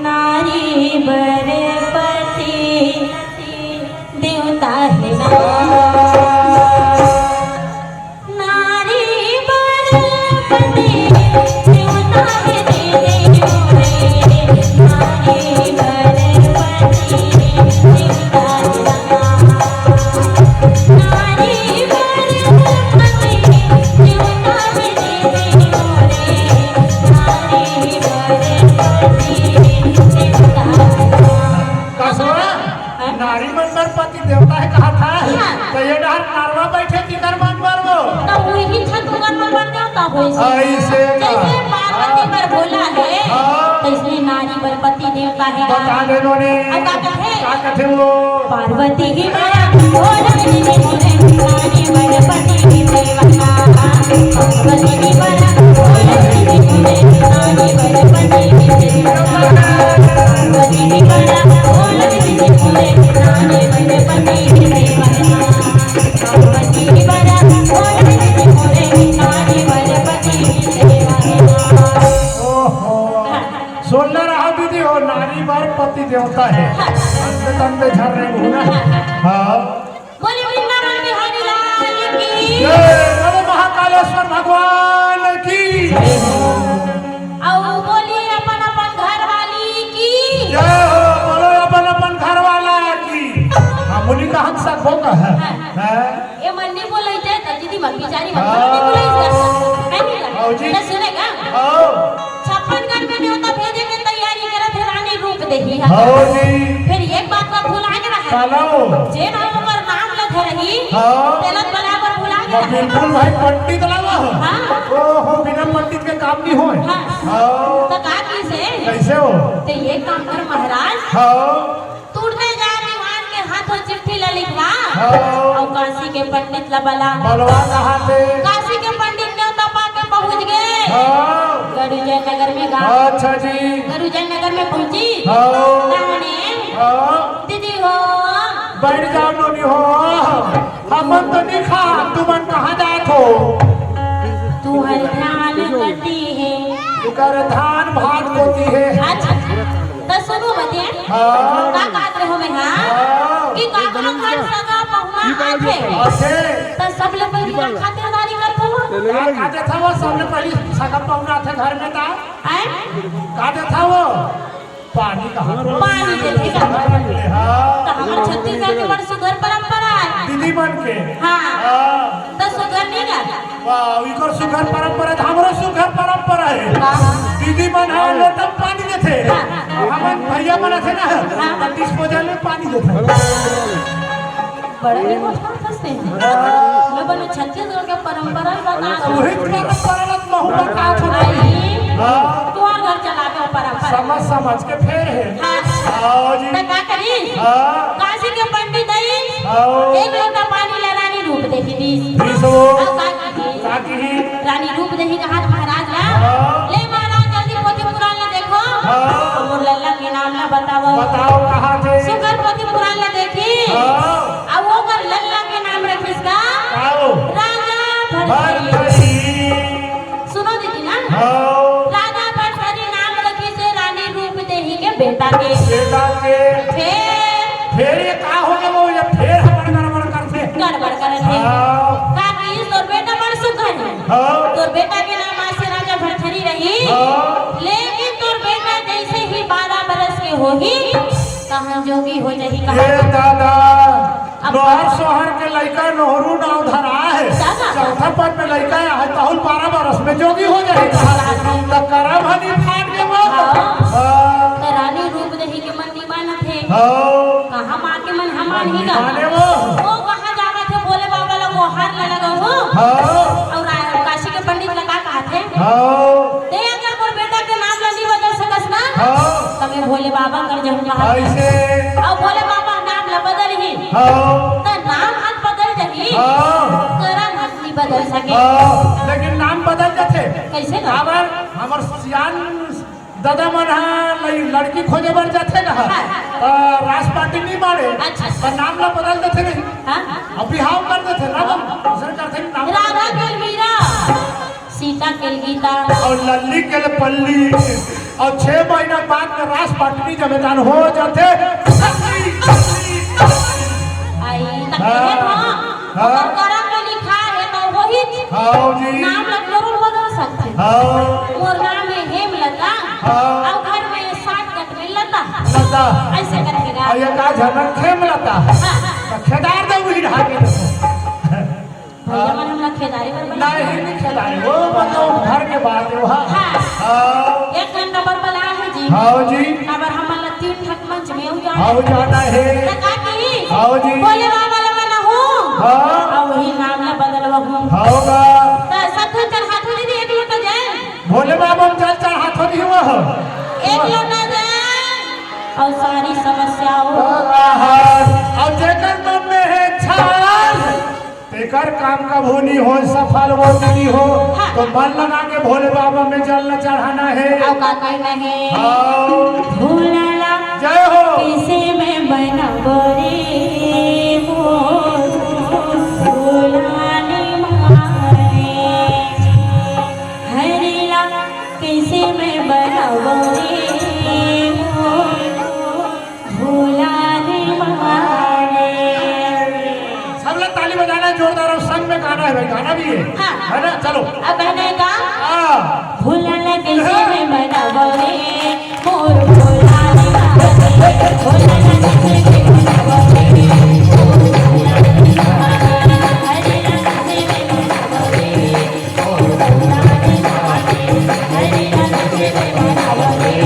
नारी बर पति देवता हे ना। नारी बर पति देवता हे दीदी मोरे, नारी बर पति देवता हे ना। नारी बर पति देवता हे दीदी मोरे, नारी बर पति देवता हे ना। कसवा? हाँ? नारी मन बर पति देवता हे कहा था? हाँ। तो ये डहर नरवा बैठे किकर मन बर वो? तो वही छतुआ मन बर देवता होइस। ऐसे का? जैसे पार्वती बर भोला हे, हाँ। तैसने नारी बर पति देवता हे। बता दे नोनी। अब का कथे? का कथे वो? पार्वती ही बड़ा भोला जी ने बोले, नारी बर पति ही देवता। पार्वती ही बड़ा भोला जी ने बोले, नारी बर पति ही देवता। पार्वती ही बड़ा भोला जी ने बोले, नारी बर पति ही देवता। ओहो। सुन ले रहा दीदी हो, नारी बर पति देवता हे। अंत तंत झर रहे हो ना। हाँ। बोली वृंदावन बिहारी लाल की। जय। बोलो महाकालेश्वर भगवान की। अउ बोली अपन अपन घर वाली की। जय हो। बोलो अपन अपन घर वाला की। हाँ, मुनि का हम सब हो कहा। हाँ। हाँ। ए मन नहीं बोलई जाए त दीदी मन बिचारी मन हाँ। नहीं बोलई जाए। है नहीं गा? आओ जी। त सुने गा? आओ। छप्पन गढ़ में न्योता भेजे के तैयारी करत हे रानी रूप देही है। आओ जी। फिर एक बात का भुला के रहा। काला हो? जे नाम ओकर नाम ल धरही, हाँ। तेला बराबर भुला के वो रहा। बिल्कुल भाई पंडित लावा हो। हाँ। ओहो, बिना पंडित के काम नहीं होए। हाँ। हाँ। त का कइसे? कैसे हो? ते एक काम कर महाराज। हाँ। तुरते जा दीवान के हाथों चिट्ठी ला लिखवा। हाँ। अउ काशी के पंडित ला बला। बलवा कहा थे? काशी के पंडित न्योता पा के पहुंच गए। हाँ। गरुजय नगर में गा। अच्छा जी। गरुजय नगर में पहुंची। हाँ। ताने हाँ। दीदी हो। बैठ जाओ नोनी हो। हमन तो नहीं खा, तुमन कहाँ जात हो? तुहर धान कटी है। तुकर धान भात होती है। अच्छा। त सुनो बतिया। हाँ। का कहत रहो मैं, हाँ? हाँ। कि काकरो घर सगा पहुना आथे। आथे। त सबले पहिली का खातिरदारी करथो? का, का देथव? सबले पहिली सगा पहुना आथे घर में त? हैं? का देथव? पानी का। पानी देथे का? हाँ। त हमर छत्तीसगढ़ के बड़ सुघर परंपरा हे। दीदी मन के। हाँ। हाँ। त सुघर नहीं गा? वाह, इकर सुघर परंपरा हे, हमरो सुघर परंपरा हे। वाह। दीदी मन ह लोटा म पानी देथे। हाँ। हमन भैया मन आथे ना, हाँ। त डिस्पोजल में पानी देथे। बड़ा emotional फंसते हैं। हाँ। मैं बोले छत्तीसगढ़ के परंपरा बता रहा हूँ। वही परंपरा महुआ का छोड़ा। हाँ। तुम्हार घर चला के परंपरा। समझ समझ के फेर हे। हाँ। आओ जी। त का करी? हाँ। काशी के पंडित आई। आओ। एक लोटा बेटा के। फेर? फेर ये का हो गया वो, ये फेर हमर गड़बड़ करथे। गड़बड़ करत हे। हाँ। का कहिस, तोर बेटा बड़ सुग्घर हे। हाँ। तोर बेटा के नाम आसे राजा भरथरी रही। हाँ। लेकिन तोर बेटा जैसे ही बारह बरस के होही, तहन जोगी हो जाही, कहा। ए दादा, अब नोहर सोहर के लइका नोहरू नाव धरा हे। दादा। चौथा पद में लइका हे, तहूँ बारह बरस में जोगी हो जाही, कहा। दादा। त करम हनी फाट के वो। हाँ। हाँ। त रानी रूप देही के मन मानत हे। हाँ। कहाँ माँ के मन ह मानही गा? माने वो। वो कहाँ जावत हे, भोले बाबा ला गोहार ला लगाहू। हाँ। अउ रा-, काशी के पंडित ला का कहत हे? हाँ। ते अगर मोर बेटा के नाम ला नी बदल सकस ना, हाँ। त मैं भोले बाबा कर जाहूँ कहा। ऐसे। अउ भोले बाबा नाम ला बदलही। हाँ। त नाम हर बदल जाही। हाँ। करम हर नी बदल सके। हाँ। लेकिन नाम बदल जाथे। कैसे ना? हमर, हमर सियान दादा मन ह लइ-, लड़की खोजे बर जाथे ना, हाँ। त रास पार्टी नी मारे, अच्छा। त नाम ला बदल देथे नहीं। हाँ। अब बिहाव कर देथे, राधा, दूसर करथे नाम राधा बदल देथे। के मीरा, सीता के गीता। अउ लल्ली के पल्ली, अउ छह महीना बाद में रास पार्टी जमे दान हो जाथे। आई, त हाँ। कहे था, हाँ। अगर करम में लिखा है तो वही हाँ जी। नाम ला जरूर बदल सकथे। हाँ। मोर नाम है हेमलता, हाँ। अउ घर में सात गट में लता। लता। ऐसे करके गा। अउ ये का झनक खेमलता। हाँ। त खेदार दे वही ढाके। भैया मन हमला खेदारे बर बना। नहीं, नहीं खेदारे। वो मतलब घर के बात है, हाँ। हाँ। हाँ। एक घंटा बर बला है जी। हाँ जी। काबर हमन ला तीन ठक मंच में अउ जाना हाँ, हे। जाना हे। त का कही? हाँ जी। भोले बाबा ला मनाहूँ। हाँ। अउ वही नाम ला बदलवाहूँ। हाँ गा। त सब झन चढ़ाथो दीदी एक लोटा जल। भोले बाबा में जल चढ़ाथो दीदी वो। एक लोटा जल। अउ सारी समस्याओं। आहा। अउ जेकर मन में है छाल। तेकर काम कभू नी हो, सफल वो नी हो। हाँ। तो मन लगा के भोले बाबा में जल न चढ़ाना है। अउ का कहना है? हाँ। भोला ला जय हो। कैसे मैं बनावो रे मोर, भोला नी माने। हरे ला कैसे मैं बनावो रे मोर, भोला रे माने। सब लोग ताली बजाना है जोरदार और संग में गाना है भाई, गाना भी है। हाँ। है ना? चलो। अब कहने का। हाँ। भोला ला कैसे मैं मनावो रे, मोर भोला रे माने। भोला ला कैसे मैं मनावो रे, मोर भोला रे माने। हरे ला कैसे मैं मनावो रे,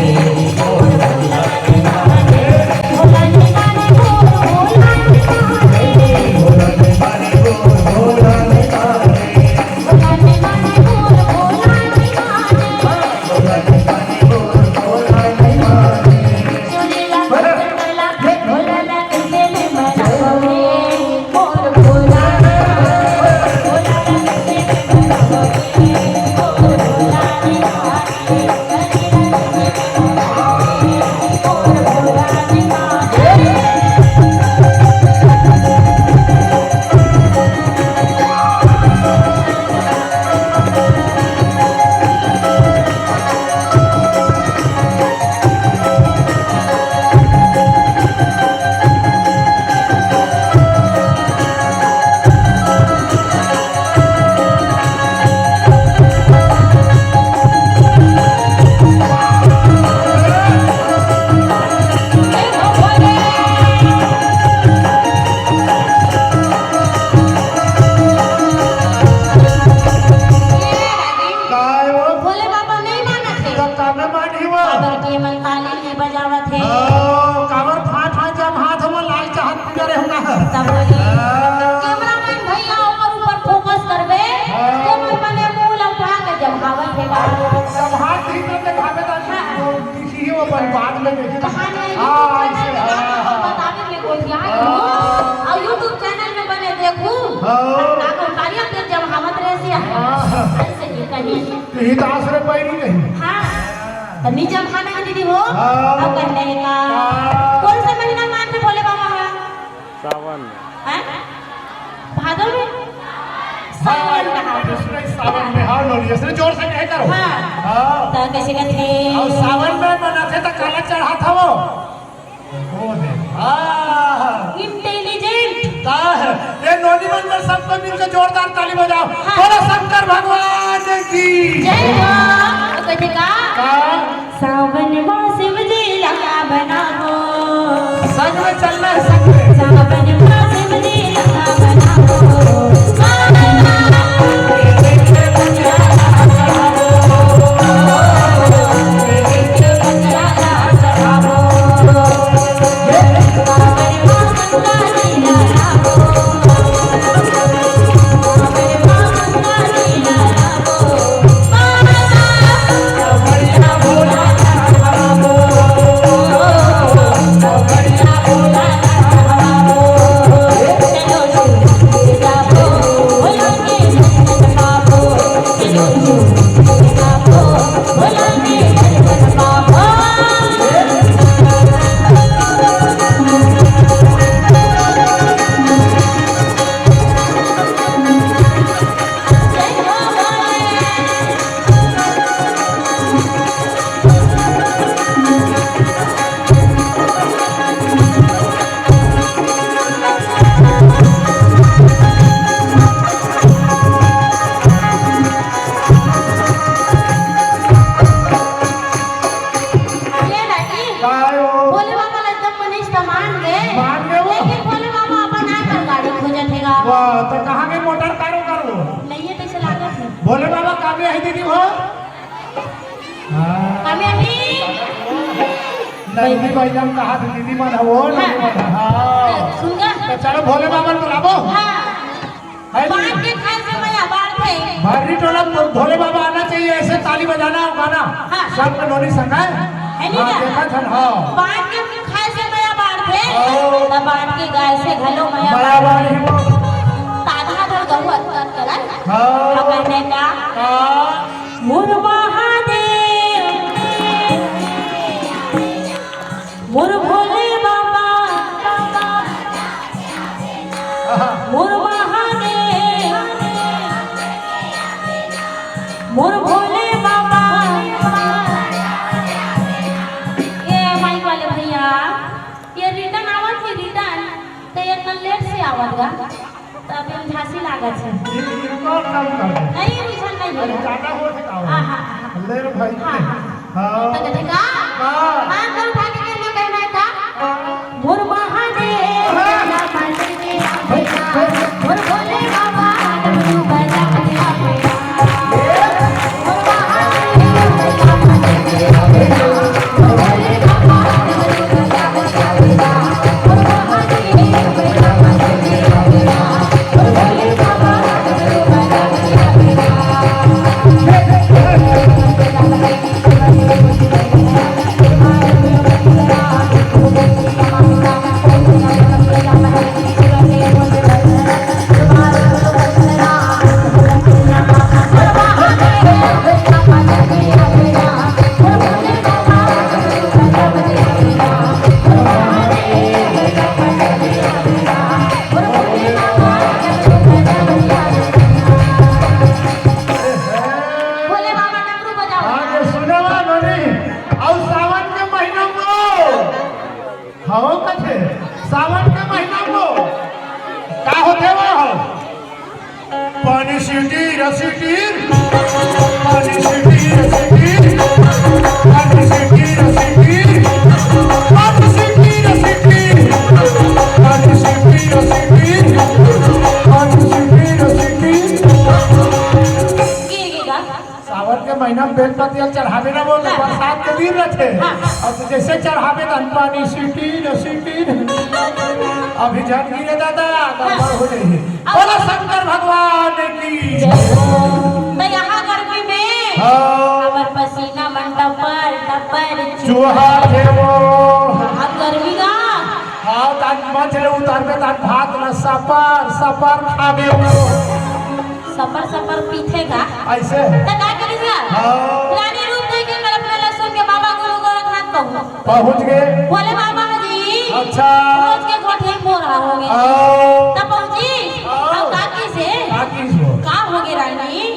काय वो? भोले बाबा नहीं मानत हे। तो कामे मानी वो? काबर के मन ताली नहीं बजावत हे। ओ, काबर फाट फाट जब हाथ में लाल चाहत करे होगा। तब बोली, हाँ। कैमरामैन भैया ओकर ऊपर फोकस करबे, हाँ। ओकर मने मुंह लौटा के जब हावत हे बाबू। जब हाथ ठीक से देखाबे त हाँ। दिखी ही वो अपन बाद में देखी। कहानी हाँ, YouTube ऐसे, चैनल में हाँ, हाँ। बतावे में कोई ध्यान हाँ। हो। और YouTube चैनल में बने देखू। हाँ। ना को कार्य पे जब हावत रहे से हाँ। ऐसे ही कहीं। तो ये तो आश्रय पैरी नहीं। हाँ। तो नीचे हम खाना के दीदी हो। हाँ। अब कहने का। हाँ। कौन सा महीना मानते भोले बाबा? सावन। हैं? भादो में? सावन कहा थे। सावन में, हाँ, नोनी, ऐसे जोर से कहे करो। हाँ। हाँ। त कैसे कहते हैं? अउ सावन में मनाथे त काला चढ़ात हवो। ओ दे। हाँ। Intelligent। का है? ये नोनी मन में सबको मिलकर जोरदार ताली बजाओ। हाँ। बोलो शंकर भगवान की। जय हो। तो कहे का? का? सावन मा शिव जी ला बनाबो। संग में चलना है, संग में। सावन मा शिव जी ला बनाबो। ये दादी, काय हो? भोले बाबा ला एकदम मनीष त मान गे। मान गे वो? लेकिन भोले बाबा अपन आए पर गाड़ी खोजत हे गा। वाह, त कहाँ गे मोटर कारो कारो? नहीं है, तैसे लागत है। भोले बाबा कामे आही दीदी हो? हाँ। कामे आही? नहीं, दीदी भाई, हम कहा थे दीदी मन हो, हाँ। नहीं मन, हाँ। सुन गा। त चलो भोले बाबा ला बुलाबो। हाँ। है नी? बांट के खाए से मया बाढ़थे। भर्री टोला भो-, भोले बाबा आना चाहिए, ऐसे ताली बजाना और गाना। हाँ। सब के नोनी संग है। है नी हाँ, का? देखत हन, हाँ। बांट के खाए से मया बाढ़थे। हाँ। त बांट के गाय से घलो मया मया बाढ़। बाढ़। ताधा धर गहू अतका अतका ला। हाँ। अब कहने का? हाँ। मोर महादेव। मोर भोले बाबा, मोर महादेव, मोर भोले बाबा। ए माइक वाले भैया, ये return आवत हे, return, त ये इतना late से आवत गा। त अभी हम झांसी लागत हे। ये, ये कौन काम कर रहे हैं? नहीं, वैसा नहीं अरे, है। ज्यादा हो गया। हाँ, हाँ, हाँ। ले रे भाई। हाँ, हाँ। हाँ। त कहते का? हाँ। हाथ में उठा के कहना, कहना है का? हाँ। मोर महादेव, हाँ। मोर भोले बाबा, डमरू बजा के। भोले बाबा डमरू बजाओ। हाँ, ये सुनवा नोनी, अउ सावन के महीना में हो। हाँ, कथे, सावन के महीना में हो। का होथे वो हो? पानी सीटी रसीटी, पानी सीटी रसीटी, पानी सीटी रसीटी, पानी सीटी रसीटी, पानी सीटी रसीटी, पानी सीटी रसीटी। गिर गिर गा। सावन के महीना में बेलपतिया चढ़ाबे ना बोले, हाँ। बरसात के दिन रहथे। हाँ। अब तो जैसे चढ़ाबे त पानी सीटी न सीटी न। अभी झन गिरे दादा, गड़बड़ हो जाही। हाँ। बोलो शंकर भगवान की। जय हो। त यहाँ गर्मी में हाँ। हमर पसीना मन टपर टपर चुहा थे वो। अब गर्मी ना। हाँ, तान मन चले उतार में तान भात न सपर सपर खाबे वो। सपर सपर पीथे गा। ऐसे? त का करिस गा? हाँ। रानी रूप देख के कल्पना ल सुन के बाबा गुरु गोरखनाथ पहुंच। पहुंच गए। बोले बाबा जी। अच्छा। पहुंच के गोठे मोर हो गए। आओ। त पहुंची। आओ। अब का किसे? का किस हो? का हो गए रानी?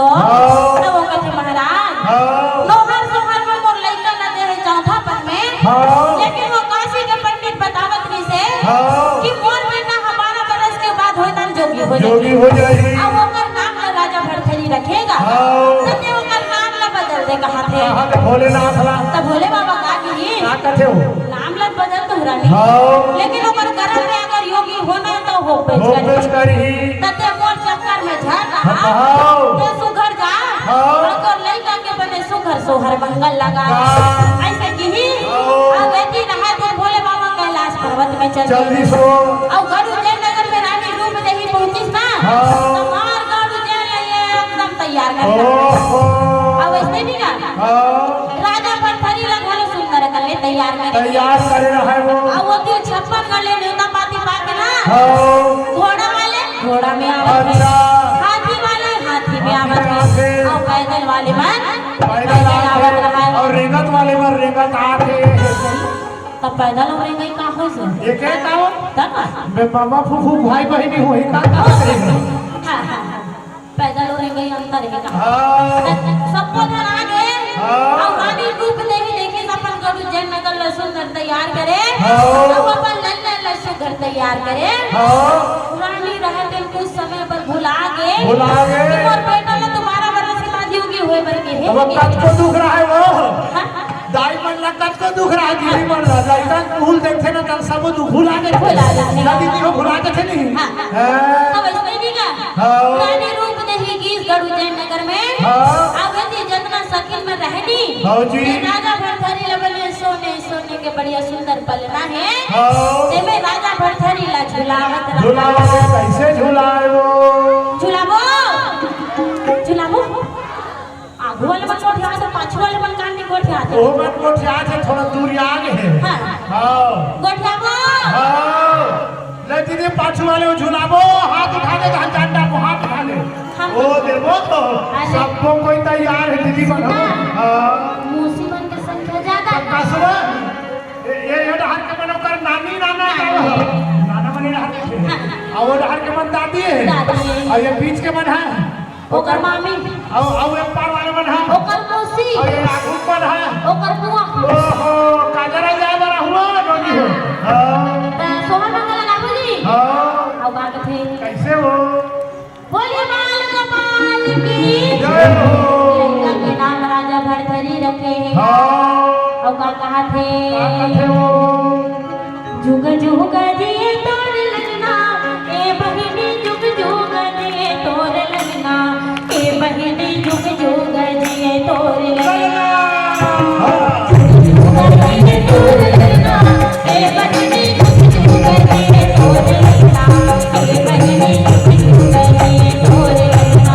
हाँ। त वो कथे, "महाराज, हाँ। नोहर सोहर में मोर लइका ला दे हे चौथा पद में, हाँ। लेकिन वो काशी के पंडित बतावत रहिसे हाँ। कि मोर बेटा ह बारह बरस के बाद होय तहान जोगी हो जाही। जोगी हो जाही। अब ओकर नाम ला राजा भरथरी रखे गा। हाँ। त तें ओकर नाम ला बदल दे," कहाथे। कहाथे भोलेनाथ ला। त भोले बाबा का किहिस? का कथे वो? नाम ला बदल दूहूं रानी। हाँ। लेकिन ओकर करम में अगर योगी होना हे त होबेच करही। होबेच करही। त तें मोर चक्कर में झन रहा। हाँ। तें सुघर जा। हाँ। अउ तोर लइका के बने सुघर सोहर मंगल लगा। हाँ। अइसे किहिस। हाँ। अउ एती नहाय धोय भोले बाबा कैलाश पर्वत में चल चल दिस। दिस। अउ गरुड़ जैन नगर में रानी रूप देही पहुंचिस ना। हाँ। त मार गरुड़ जैन ला एकदम तैयार कर ओहो। अउ अइसे नहीं का? हाँ। राजा भरथरी ला घलो सुंदर अकन ले तैयार करे। तैयार करे रहय वो। अउ ओती छप्पन गो ले नेवता पाती पाके ना। हाँ। घोड़ा वाले घोड़ा में आवत हे। अच्छा। हाथी वाले हाथी में आवत हे। हाथी में आथे। अउ पैदल वाले मन पैदल पैदल आथे। आवत रहय। अउ रेंगत वाले मन रेंगत आथे। त पैदल अउ रेंगई का होइस? एके का हो? त का? बे मामा फूफू भाई बहिनी होही का? हाँ, हाँ, हाँ। पैदल अउ रेंगई अंतर हे का? हाँ। त सबो झन आ गे। हाँ। अउ रानी रूप देही देखिस अपन गरुड़ जैन नगर ला सुंदर तैयार करे। हाँ। अउ अपन लल्ला ला सुंदर तैयार करे। हाँ। रानी रहत कुछ समय बर भुला गे। भुला गे। कि मोर बेटा ला त बारह बरस के बाद योगी होय बर केहे। अब कतको दुख रहय वो। हाँ। दाई मन ला कतको दुख रहय, दीदी मन ला, लइका कुहू ल देखथे ना, त सबो दुख भुला देथे। भुला देथे। ना दीदी हो भुला देथे नहीं। हाँ। हाँ। त वइसने नहीं का? हाँ। रानी रूप देही गिस गरुड़ जैन नगर में। हाँ। अउ एती जतना सखिन मन रहय नी। हाँ जी। ये राजा भरथरी ला बने सोने, सोने के बढ़िया सुंदर पलना हे। हाँ। तेमे राजा भरथरी ला झुलावत रहा। झुलावत हे, कइसे झुलाय वो? झुलाबो? झुलाबो? आगू वाले मन गोठियाथे, पाछू वाले मन कान नहीं गोठियाथे। ओ मन गोठियाथे, थोड़ा दूर आगे हे। हाँ। हाँ। गोठियाबो? हाँ। ले दीदी, पाछू वाले वो झुलाबो, हाथ उठा दे, जहाँ जान डालबो, हाथ उठा ले। हम ओ देबो तो, अरे। सबको कोई तैयार हे दीदी मन हो। हाँ। हाँ। मौसी मन के संख्या ज्यादा हे। का सुबह? ये, ये, ये डहर के मन ओकर नानी, नाना, नानी। नाना मन ये डहर के हे। हाँ। अउ वो डहर के मन दादी हे। दादी हे। अउ ये बीच के मन हे। ओकर मामी। अउ, अउ एक पार वाले मन हे। ओकर मौसी। अउ ये आगू मन हे। ओकर बुआ। ओहो, काजरा जाय बर हुआ, नोनी हो। हाँ। त सोहर मंगल लगाबो जी। हाँ। अउ का कथे? कइसे वो? बोलिए बाल गोपाल की। जय हो। लइका के नाम राजा भरथरी रखे हे। हाँ। अउ का कहाथे? का कथे वो? जुग जुग जिए तोर ललना, ए बहिनी जुग जुग जिए तोर ललना, ए बहिनी जुग जुग जिए तोर ललना। जुग जुग जिए तोर ललना, ए बहिनी जुग जुग जिए तोर ललना, ए बहिनी जुग जुग जिए तोर ललना।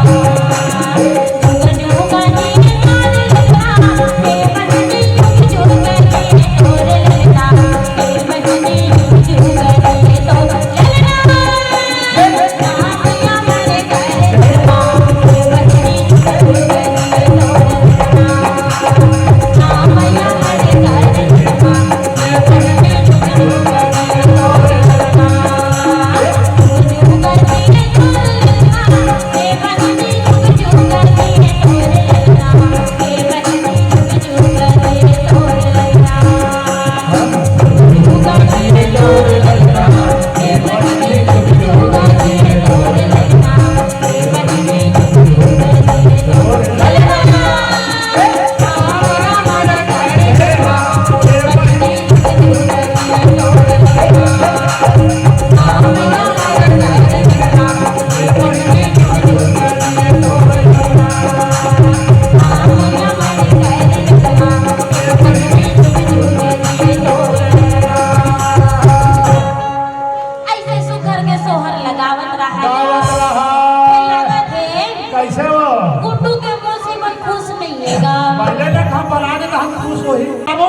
अइसे सुघर के सोहर लगावत रहा। गावत रहा। फेर लागत हे, कइसे वो? गुड्डू के मौसी मन खुश नइ हे गा। पहले ले हम बना दे त हम खुश होही। अब वो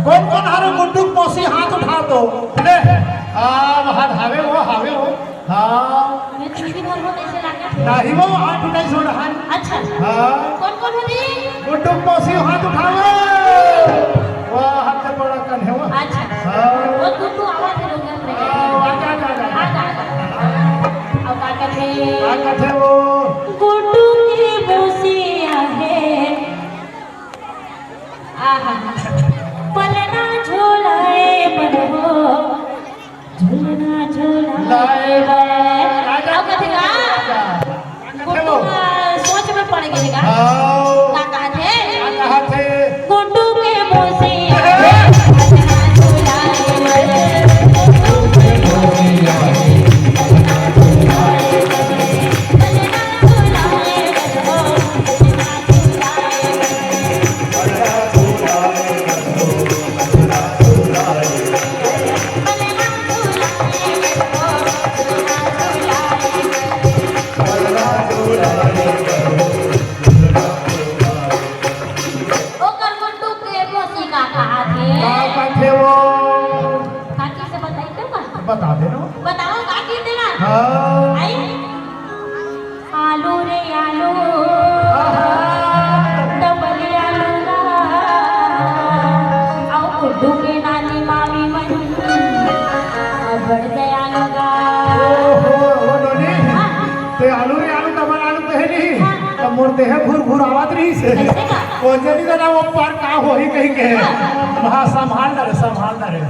कौन कौन हरे गुड्डू के मौसी हाथ उठा दो। ले, आ, वहाँ हावे वो, हावे वो। हाँ। मैं चुटकी भर हो, कइसे लागत हे? नहीं वो, हाथ उठाई सो रहा है। अच्छा। हाँ। कौन कौन हो जी? गुड्डू के मौसी हाथ उठावे। वाह, हाथ से बड़ा कन है वो। अच्छा। हाँ। वो गुड्डू आवाज है, लोग हाँ, आ जा, आ जा, आ जा। आ जा, आ जा। अब का कथे? का कथे वो? गुड्डू के लाए बा, राजा अउ कथे का? राजा। गुड्डू ह सोच में पड़ गे हे का? हाँ। का कहत हे? का कहत हे? गुड्डू के मौसी। ओकर गुड्डू के मौसी का कहत हे? का कहत हे वो? काकी से बताई तो का? बता दे ना। बताओ का गीत देना? हाँ। आई? आलू रे आलू, आहा। डबल आलू ला, अउ गुड्डू के नानी मामी मन, अब्बड़ दयालु गा। ओहो, ओ नोनी, हाँ। ते आलू रे आलू, डबल आलू कहे नहीं, हाँ। त मोर देह घुर घुर आवत रहिस हे। कइसे का? ओ जनी जना वो पार का होही कहि के। हाँ। हाँ, संभाल डरे, संभाल डरे।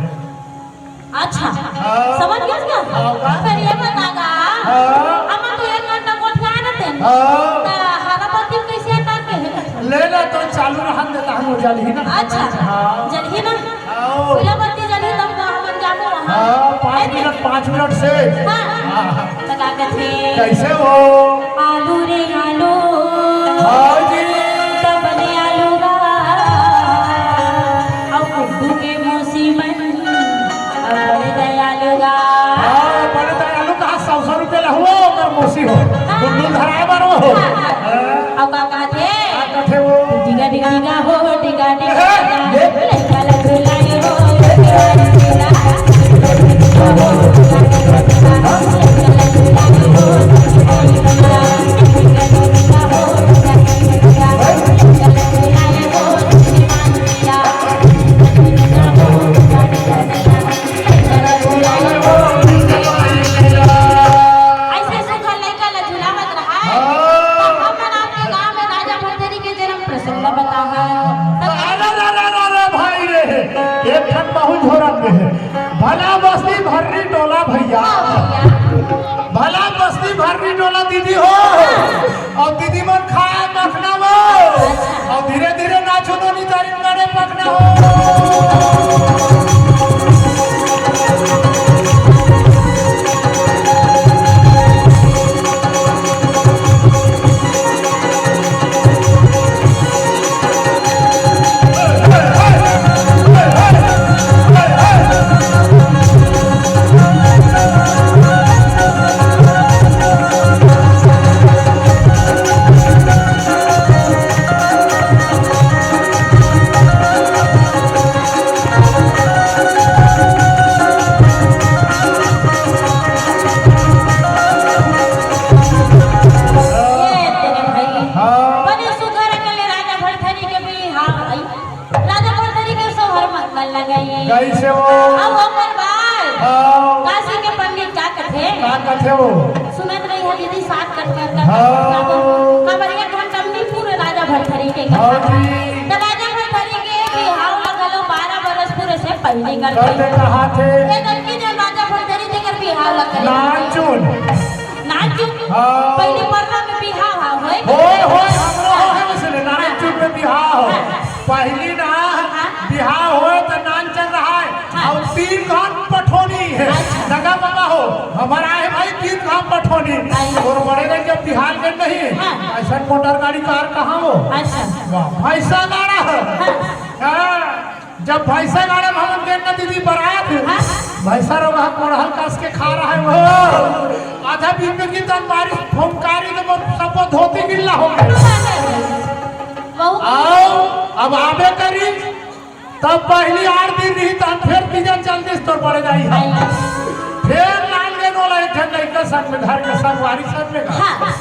अच्छा, हाँ। समझ गेस का? हाँ, का? फेर ये बता गा, हाँ। हमन तो एक घंटा गोठियान हन, हाँ। त हरा बत्ती कइसे हटा के हे? ले ना, तो चालू रहन दे, तहन हो जलही ना। अच्छा, हाँ। जलही ना? हाँ। पीला बत्ती जलही तब तो हमन जाबो वहाँ। हाँ, पाँच मिनट, पाँच मिनट से। हाँ। हाँ। त का कथे? कइसे हो? आलू रे आलू। हाँ जी। डबल आलू गा। अउ गुड्डू के मौसी मन। अउ बड़े दयालु गा। हाँ, बड़े दयालु कहा, सौ सौ रुपया लहुआ, ओकर मौसी हो। हाँ। गुड्डू धराए बर हो। हाँ, हाँ। हाँ। अउ का कहत हे? का कहत हे वो? डिगा डिगा हो, डिगा डिगा। हे, हे। लइका ला झुलाए हो, लइका ला झुलाए। अइसे सुघर लइका ला झुलावत रहय। हाँ। त हमन आपके गाँव में राजा भरथरी के जन्म प्रसंग ल बताहा। त अरे, अरे, अरे, अरे, भाई रे, एक ठन बहुत झोरत में हे। भला बस्ती भर्री टोला भइया। हाँ भइया। भला बस्ती भर्री टोला दीदी हो। अउ दीदी मन खाए मखना वो। अच्छा। अउ धीरे धीरे नाचो तो नी तारी करे पकना हो। ए तेरे भाई, हाँ। बने सुघर अकन ले राजा भरथरी के बिहाव भई। राजा भरथरी के सोहर मंगल लगई। कइसे हो? अउ ओकर बाद हाँ। काशी के पंडित का कथे? का कथे हो? सुनत रही है दीदी, सात कटवर का हाँ। काबर एक घंटा में पूरे राजा भरथरी के हाँ कथा। जी। त राजा भरथरी के बिहाव ला घलो बारह बरस पूरे से पहिली कर कर दे कहा थे। ए गलती जे राजा भरथरी जेकर बिहाव ला करे। नानचुन। नानचुन। हाँ। पहिली परदा में बिहाव हा होय। होय, होय, हमरो होय वइसने, नानचुन में बिहाव हो। हाँ। पहिली ना हाँ। बिहाव होय त नानचुन रहय। हाँ। अउ तीन घाम पठोनी हे। अच्छा। दगा बाबा हो, हमर आय हे भाई तीन घाम पठोनी। अच्छा। अउ बड़े गंज जब बिहाव गे नहीं, हाँ। अइसन मोटर गाड़ी कार कहाँ हो? अच्छा। वाह, भैंसा गाड़ा हो। हाँ। हाँ। जब भैंसा गाड़े में हमन गेन न दीदी बरात, हाँ। भैंसा रो वहाँ कोड़हल कस के खा रहा है वो। आधा बीच में की तन बारिश फुंकारी तो वो सबको धोती गिल्ला हो गए। बहुत आओ, अब आबे करी, तब पहली आठ दिन रही, तब फिर तीजा चल दिस तोर बड़े दाई है। फिर लान गेन वाला एक ठन लइका संग में, घर के संगवारी संग में गा। हाँ।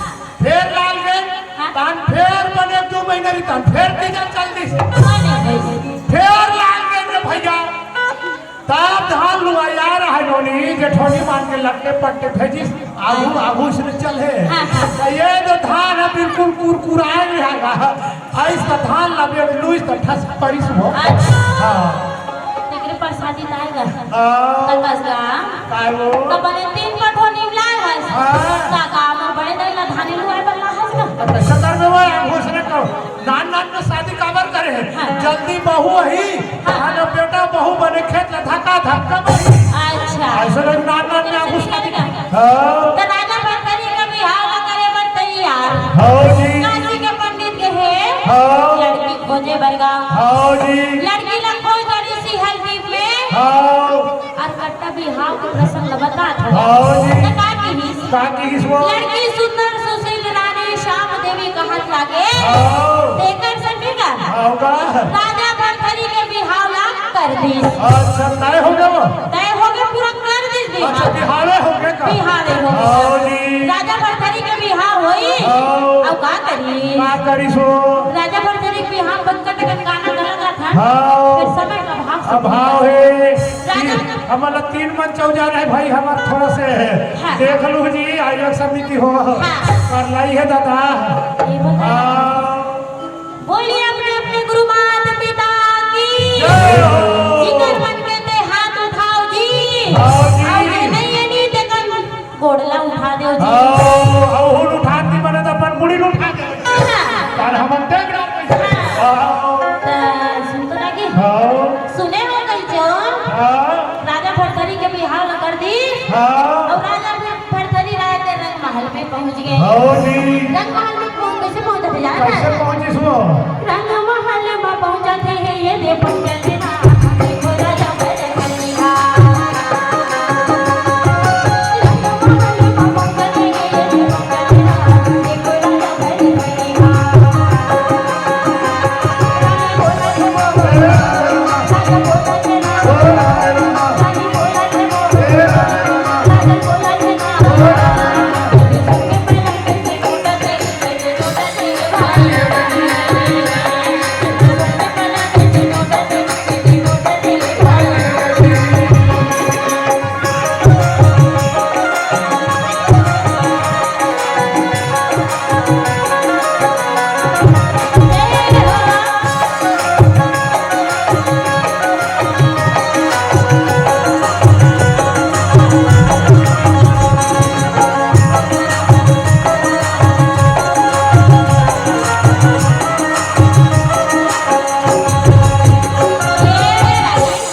फेर लाल गे, हाँ। तहन फेर बने दू महीना रही, तहन फेर तीजा चल दिस। हाँ, नहीं, नहीं। फेर लाल गे रे भैया, तब धान लुआया रहा नोनी, जेठोनी मान के लट्टे पट्टे भेजिस, आगू, आगू से चल हे। हाँ, हाँ। त ये जो धान है बिल्कुल कुरकुराए रहा, अइस त धान लबे लुइस त ठस परिस हो। अच्छा। हाँ। तेकरे पास शादी ताई गा। हाँ। कल बस गा। काय वो? तो बने तीन पटवा नीम लाए हस। हाँ। का का मोर बड़े दाई ला धानी लुआए बर लाहस का? तो कैसा कर में वो है? घोषणा करो। नान नान में शादी काबर करे है? हाँ। जल्दी बहू अही। हाँ। अरे बेटा बहू बने खेत ला धक्का धक्का बही। अच्छा। ऐसे लोग नान नान में आगू शादी। हाँ। तो राजा भरथरी के बिहाव ला करे बर तैयार। हाँ जी। काशी के पंडित गे हे। हाँ। लड़की खोजे बर गा। हाँ जी। लड़की ला खोज डरिस हल्दीप में। हाँ। अउ कट्टा बिहाव के प्रसंग ल बतात हवय। हाँ जी। त का किहिस? का किहिस वो? लड़की सुंदर सुशील रानी श्याम देवी कहत लागे। हाँ। तेकर संग का? हाँ, का? राजा भरथरी के बिहाव ला कर दिस। अच्छा, तय हो गे वो? तय हो गे, पूरा कर दिस बिहाव। अच्छा, बिहावे हो गे का? बिहावे हो गे। हाँ जी। राजा भरथरी के बिहाव होइस। हाँ। अउ का करिस? का करिस वो? राजा भरथरी के बिहाव बंद कर के गाना गलत रखा। हाँ। फिर समय का अभाव से अभाव हे। राजा तीन, हमन ला तीन मन चौजा रहे भाई, हमर थोड़ा से हे। हाँ। देख लू जी, आयोग समिति हो। हाँ। कर लाई हे दादा। ये बताओ। हाँ। बोलिए अपने अपने गुरु माता पिता की। जय हो। जिकर मन के ते हाथ उठाओ जी। हाँ जी। अउ ये नहीं है नी ते कम गोड़ ला उठा देव जी। हाँ, अउ हुन उठा दी मने त अपन मुड़ी ल उठा दे। हाँ। काल हमन देख रहा हाँ। हाँ। त सुन तो लागे। हाँ। सुने हो कही जो हाँ। राजा भरथरी के बिहाव ल कर दिस। हाँ। अउ राजा भरथरी राय के रंग महल में पहुंच गे। हाँ जी। रंग महल में पहुंच, कैसे पहुंच जाता है? कैसे पहुंचिस वो? रंग महल में पहुंचत हे, ये दे पहुंचत हे ना। देखो राजा भरथरी।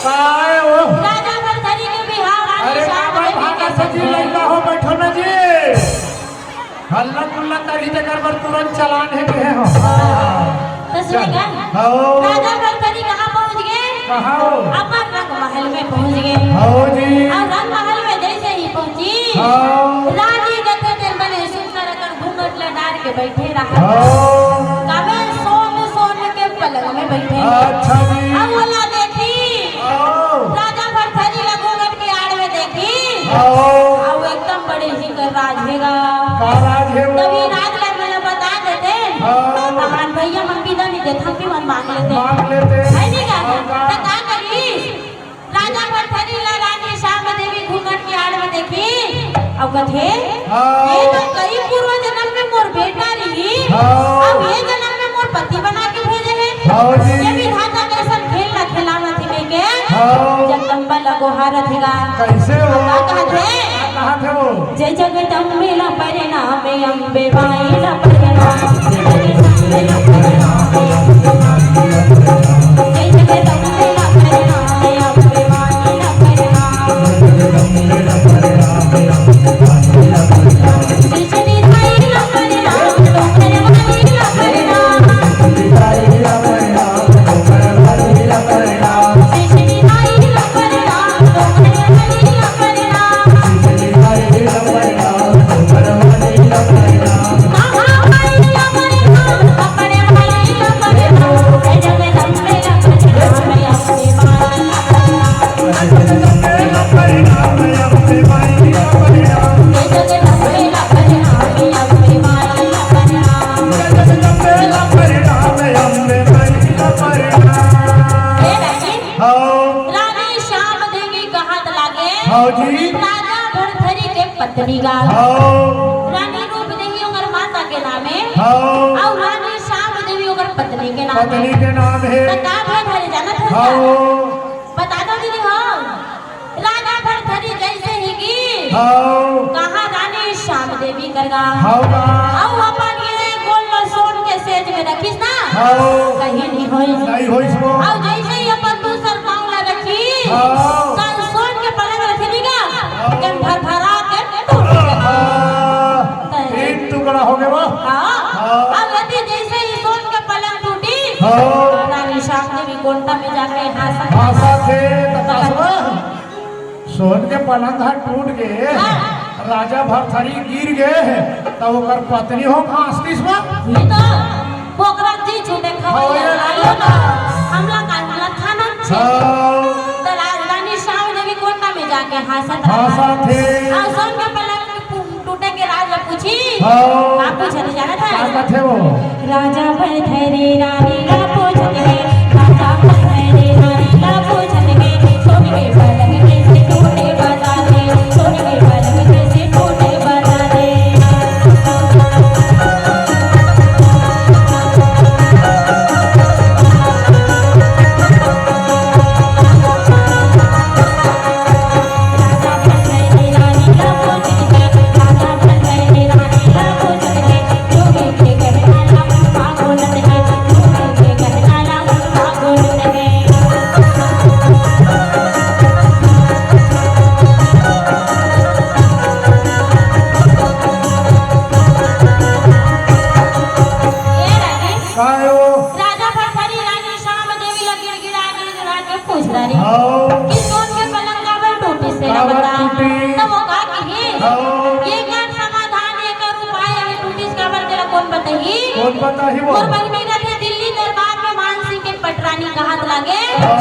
काय ओ? राजा भरथरी के बिहाव रानी अरे श्याम बाबा, देवी भागा के से जी, संग। लइका हो, बैठो ना जी। हल्ला गुल्ला करही तेकर बर तुरंत चलान हे कहे हो। तो सुने का? हाँ। राजा भरथरी कहाँ पहुँच गे? कहाँ हो? अपन रंग महल में पहुँच गे। हाँ जी। अउ रंग महल में जैसे ही पहुँची, हाँ। रानी देखे तेन बने सुंदर अकन घूंघट ला डार के बैठे रहा। हाँ। काबे सोन सोन के पलंग में बैठे। अच्छा जी। अउ ओला देखी। हाँ। राजा भरथरी ला घूंघट के आड़ में देखी। हाँ। अउ एकदम बड़े ही कर राज हे गा। का राज हे वो? तभी राज ला मैं बता देते। हाँ। तहान भैया मन बिदा नहीं देता कि मन मांग लेते। मांग लेते। है नहीं का? हाँ, का? तो का करी? राजा भरथरी ला रानी श्याम देवी घूंघट के आड़ में देखी, अउ कथे, हाँ। ये तो कई पूर्व जन्म में मोर बेटा रही, हाँ। अउ ये जन्म में मोर पति बना के भेजे हे। हाँ जी। ये विधाता कैसन खेल ला खेलावत हे के, हाँ। जगदम्बा ला गोहारत हे गा। कैसे हो? का कहत हे? का कहत हे वो? जय जगदम्बे ला प्रणाम, अम्बे माई ला प्रणाम। जय जगदम्बे ला प्रणाम, जय जगदम्बे ला प्रणाम, अम्बे माई ला प्रणाम। जय जगदम्बे ला प्रणाम, अम्बे माई ला प्रणाम। जय जगदम्बे ला प्रणाम, डोंगर वाली ला प्रणाम। जय जगदम्बे ला प्रणाम, डोंगर वाली ला प्रणाम। जय जगदम्बे ला प्रणाम, डोंगर वाली ला प्रणाम। हाँ। रानी श्याम देवी कहत लागे, हाँ जी। राजा भरथरी के पत्नी गा। हाँ। रानी रूप देवी ओकर माता के नाम हे। हाँ। अउ रानी श्याम देवी ओकर पत्नी के नाम हे। पत्नी के नाम हे। त का भेद हरे जानत हो हाँ। का? बता दो दीदी हो। हव। कहाँ रानी श्याम देवी कर गा। हव गा। अउ अपन ये गोल ल सोन के सेज में रखिस ना। हव। कहीं नहीं होइस। नहीं होइस वो। अउ जैसे ही अपन दूसर पाँव ला रखिस, हव। त सोन के पलंग रखे नहीं गा, हव। के भरभरा के टूट गे। हाँ। त एक टुकड़ा हो गया वो। हाँ। हव। अउ यदि जैसे ही सोन के पलंग टूटिस, हव। रानी श्याम देवी कोंटा में जाके हाँसत हाँसत हे, त का सुना? सोन के पलंग ह टूट गे, हाँ। राजा भरथरी गिर गे, त ओकर पत्नी हो हाँसतिस बा। ये तो ओकरा जी छूटे खवैया, हाँ, ये आयो ना, हमला का, हमला खाना छे। हाँ। त राजरानी श्याम देवी कोंटा में जाके हाँसत रहा। हाँसत हे। अउ सोन के पलंग टू-, टूटे के राज ल पूछिस। हाँ। का पूछे जानत हे? का कथे वो? राजा भरथरी रानी ला पूछत हे, राजा भरथरी रानी ला पूछत हे, सोन के पलंग कइसे टूटे बता दे, सोन के पलंग कइसे टूटे बता दे। ए रानी, काय हो? राजा भरथरी रानी श्याम देवी ला गिड़गिड़ा गिड़गिड़ा के पूछ रही हाँ। कि सोन के पलंग काबर टूटिस तेला काबर बता। टूटिस? त वो का कही? हाँ। एकर समाधान, एकर उपाय, अगर टूटिस काबर तेला कोन बताही? कोन बताही वो? मोर बहिनी रथे दिल्ली दरबार में मान सिंह के पटरानी कहत लागे। हाँ।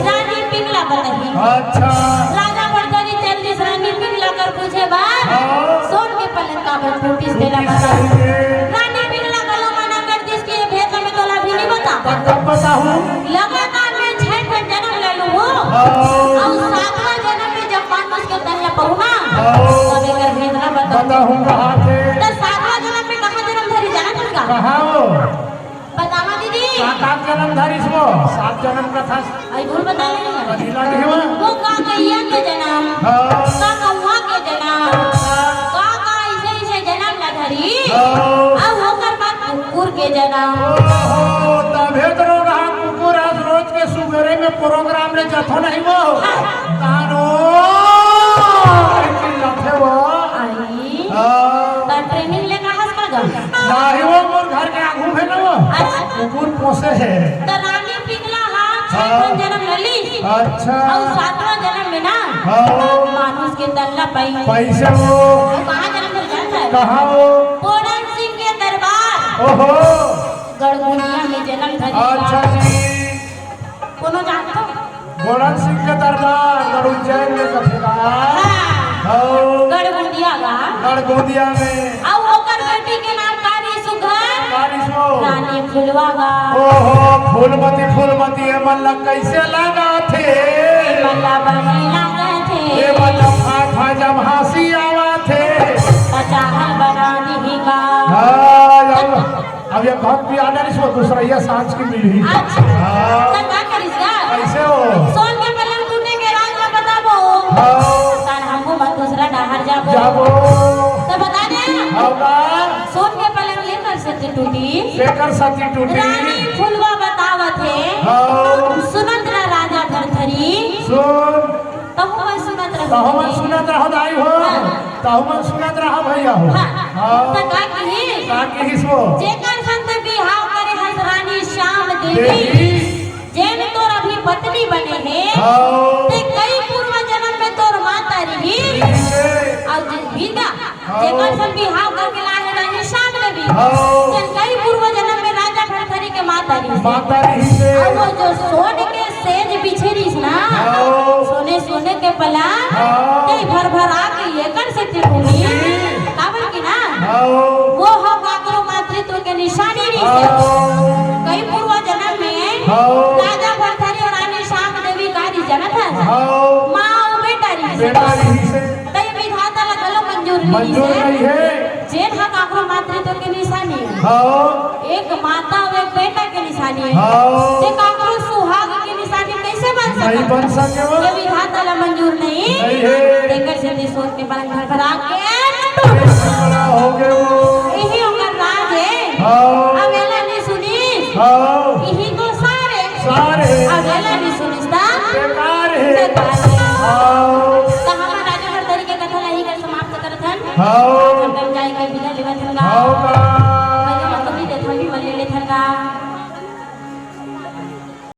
रानी पिंगला बताही। अच्छा। राजा भरथरी चल दिस रानी पिंगला कर पूछे बर। हाँ। सोन के पलंग काबर टूटिस तेला टूटिस बता। काबर? रानी पिंगला घलो मना कर दिस कि ये भेद ल मैं तोला अभी नहीं बतावंव। तब कब बताहूँ? लगातार मैं छह ठन जनम ले लूँ हूँ। हाँ। अउ सातवां जनम में जब मानुष के तन ल पाहूँ ना, हाँ। तब एकर भेद ल बताहूँ। बताहूँ कहाँ से? त सातवां जनम में कहाँ जनम धरिस जानत हस का? कहाँ हो? बतावा दीदी। सात आठ जनम धरिस वो, सात जनम कथस। अई बोल बता ले। कथी ला कहे वो? वो का गैया के जनम, हाँ। का कौआ के जनम, का का अइसे अइसे जनम ला धरिस। हाँ। अउ ओकर बाद कुकुर के जनम। ओहो, तभे तो रोगहा कुकुर आज रोज के सुबेरे में प्रोग्राम ले जथो नहीं वो। हाँ। तानो, चिल्लाथे वो। आई। हाँ। त ट्रेनिंग ले का हस का गा? नाही वो मोर घर के आगू में ना वो। अच्छा। कुकुर पोसे हे। त रानी पिंगला हा छह हाँ। ठन जनम ले लिस। अच्छा। अउ सातवां जनम में ना हाँ। मानुष के तन ला पाइस। पाइस हे वो। अउ कहाँ जनम धरिस जानत हस? कहाँ वो? बोड़न सिंह के दरबार। ओहो। गड़गुनिया में जनम धरिस। अच्छा जी। कोनो जानत हो? बोड़न सिंह के दरबार, गड़ उज्जैन में कथे गा। हाँ। हौ। गड़गुंदिया गा। गड़गुंदिया में। अउ ओकर बेटी के नाम का रिहिस सुघर? का रिहिस वो? रानी फुलवा गा। ओहो, फूलमती, फूलमती, ए मन ला कइसे लागथे? ए मन ला बने लागथे। ए मन ला फा, फा, जब हँसी आवथे। त चाहल बना दिही गा। हाँ, अब अब ये बहुत भी आना नहीं सो, दूसरा ये सांझ की मिली। अच्छा। हाँ। त का करिस गा? कैसे हो? सोन के पलंग टूटे के राज ला बताबो। हाँ। तार हमको मत दूसरा डहर जाबो। जाबो। त बता दे। हाँ का? सोन के पलंग एकर सेती टूटिस। एकर सेती टूटिस। रानी फुलवा बतावत हे। हाँ। सुनत रह राजा भरथरी। सुन। तहु मन सुनत रहो। तहु मन सुनत रहो दाई हो। हाँ। तहु मन सुनत रहो भैया हो। हाँ। हाँ। त का किहिस? का किहिस वो? जेकर संग बिहाव करे हस रानी श्याम देवी, देवी। जेन तोर अभी पत्नी बने हे, हाँ। ते कई पूर्व जन्म में तोर माता रिहिस। रिहिस। अउ जे बिंदा हाँ। जेकर संग बिहाव करके लाए हे रानी श्याम देवी। हाँ। तेन कई पूर्व जन्म में राजा भरथरी के माता रिहिस। माता रिहिस। अउ वो जो सोन के सेज बिछे रिहिस ना, हाँ। सोने सोने के पलंग, हाँ। ते भरभरा के एकर सेती टूटिस। जी। काबर कि ना, हाँ। वो ह काकरो मातृत्व के निशानी रिहिस। हाँ। कई पूर्व जन्म में हाँ। राजा भरथरी अउ रानी श्याम देवी का रिहिस जानत हस? हाँ। माँ अउ बेटा रिहिस। बेटा रिहिस। त ये विधाता ला घलो मंजूर नइ मंजूर हे। नइ हे। जेन ह काकरो मातृत्व के निशानी हे। हाँ। एक माता अउ एक बेटा के निशानी हे। हाँ। ते काकरो सुहाग के निशानी कइसे बन सकत हे? नइ बन सके वो। ये विधाता ला मंजूर नइ हे। नइ हे। तेकर सेती सोन के पलंग भरभरा के टूट। बड़ा हो गए वो। इही ओकर राज हे। हाँ। अब एला नी सुनिस। हाँ। इही तो सारे। सारे। अब एला नी सुनिस ता। बेकार हे। बेकार हे। हाँ। त हमन राजा भरथरी के कथा ला इही कर समाप्त करत हन। हाँ।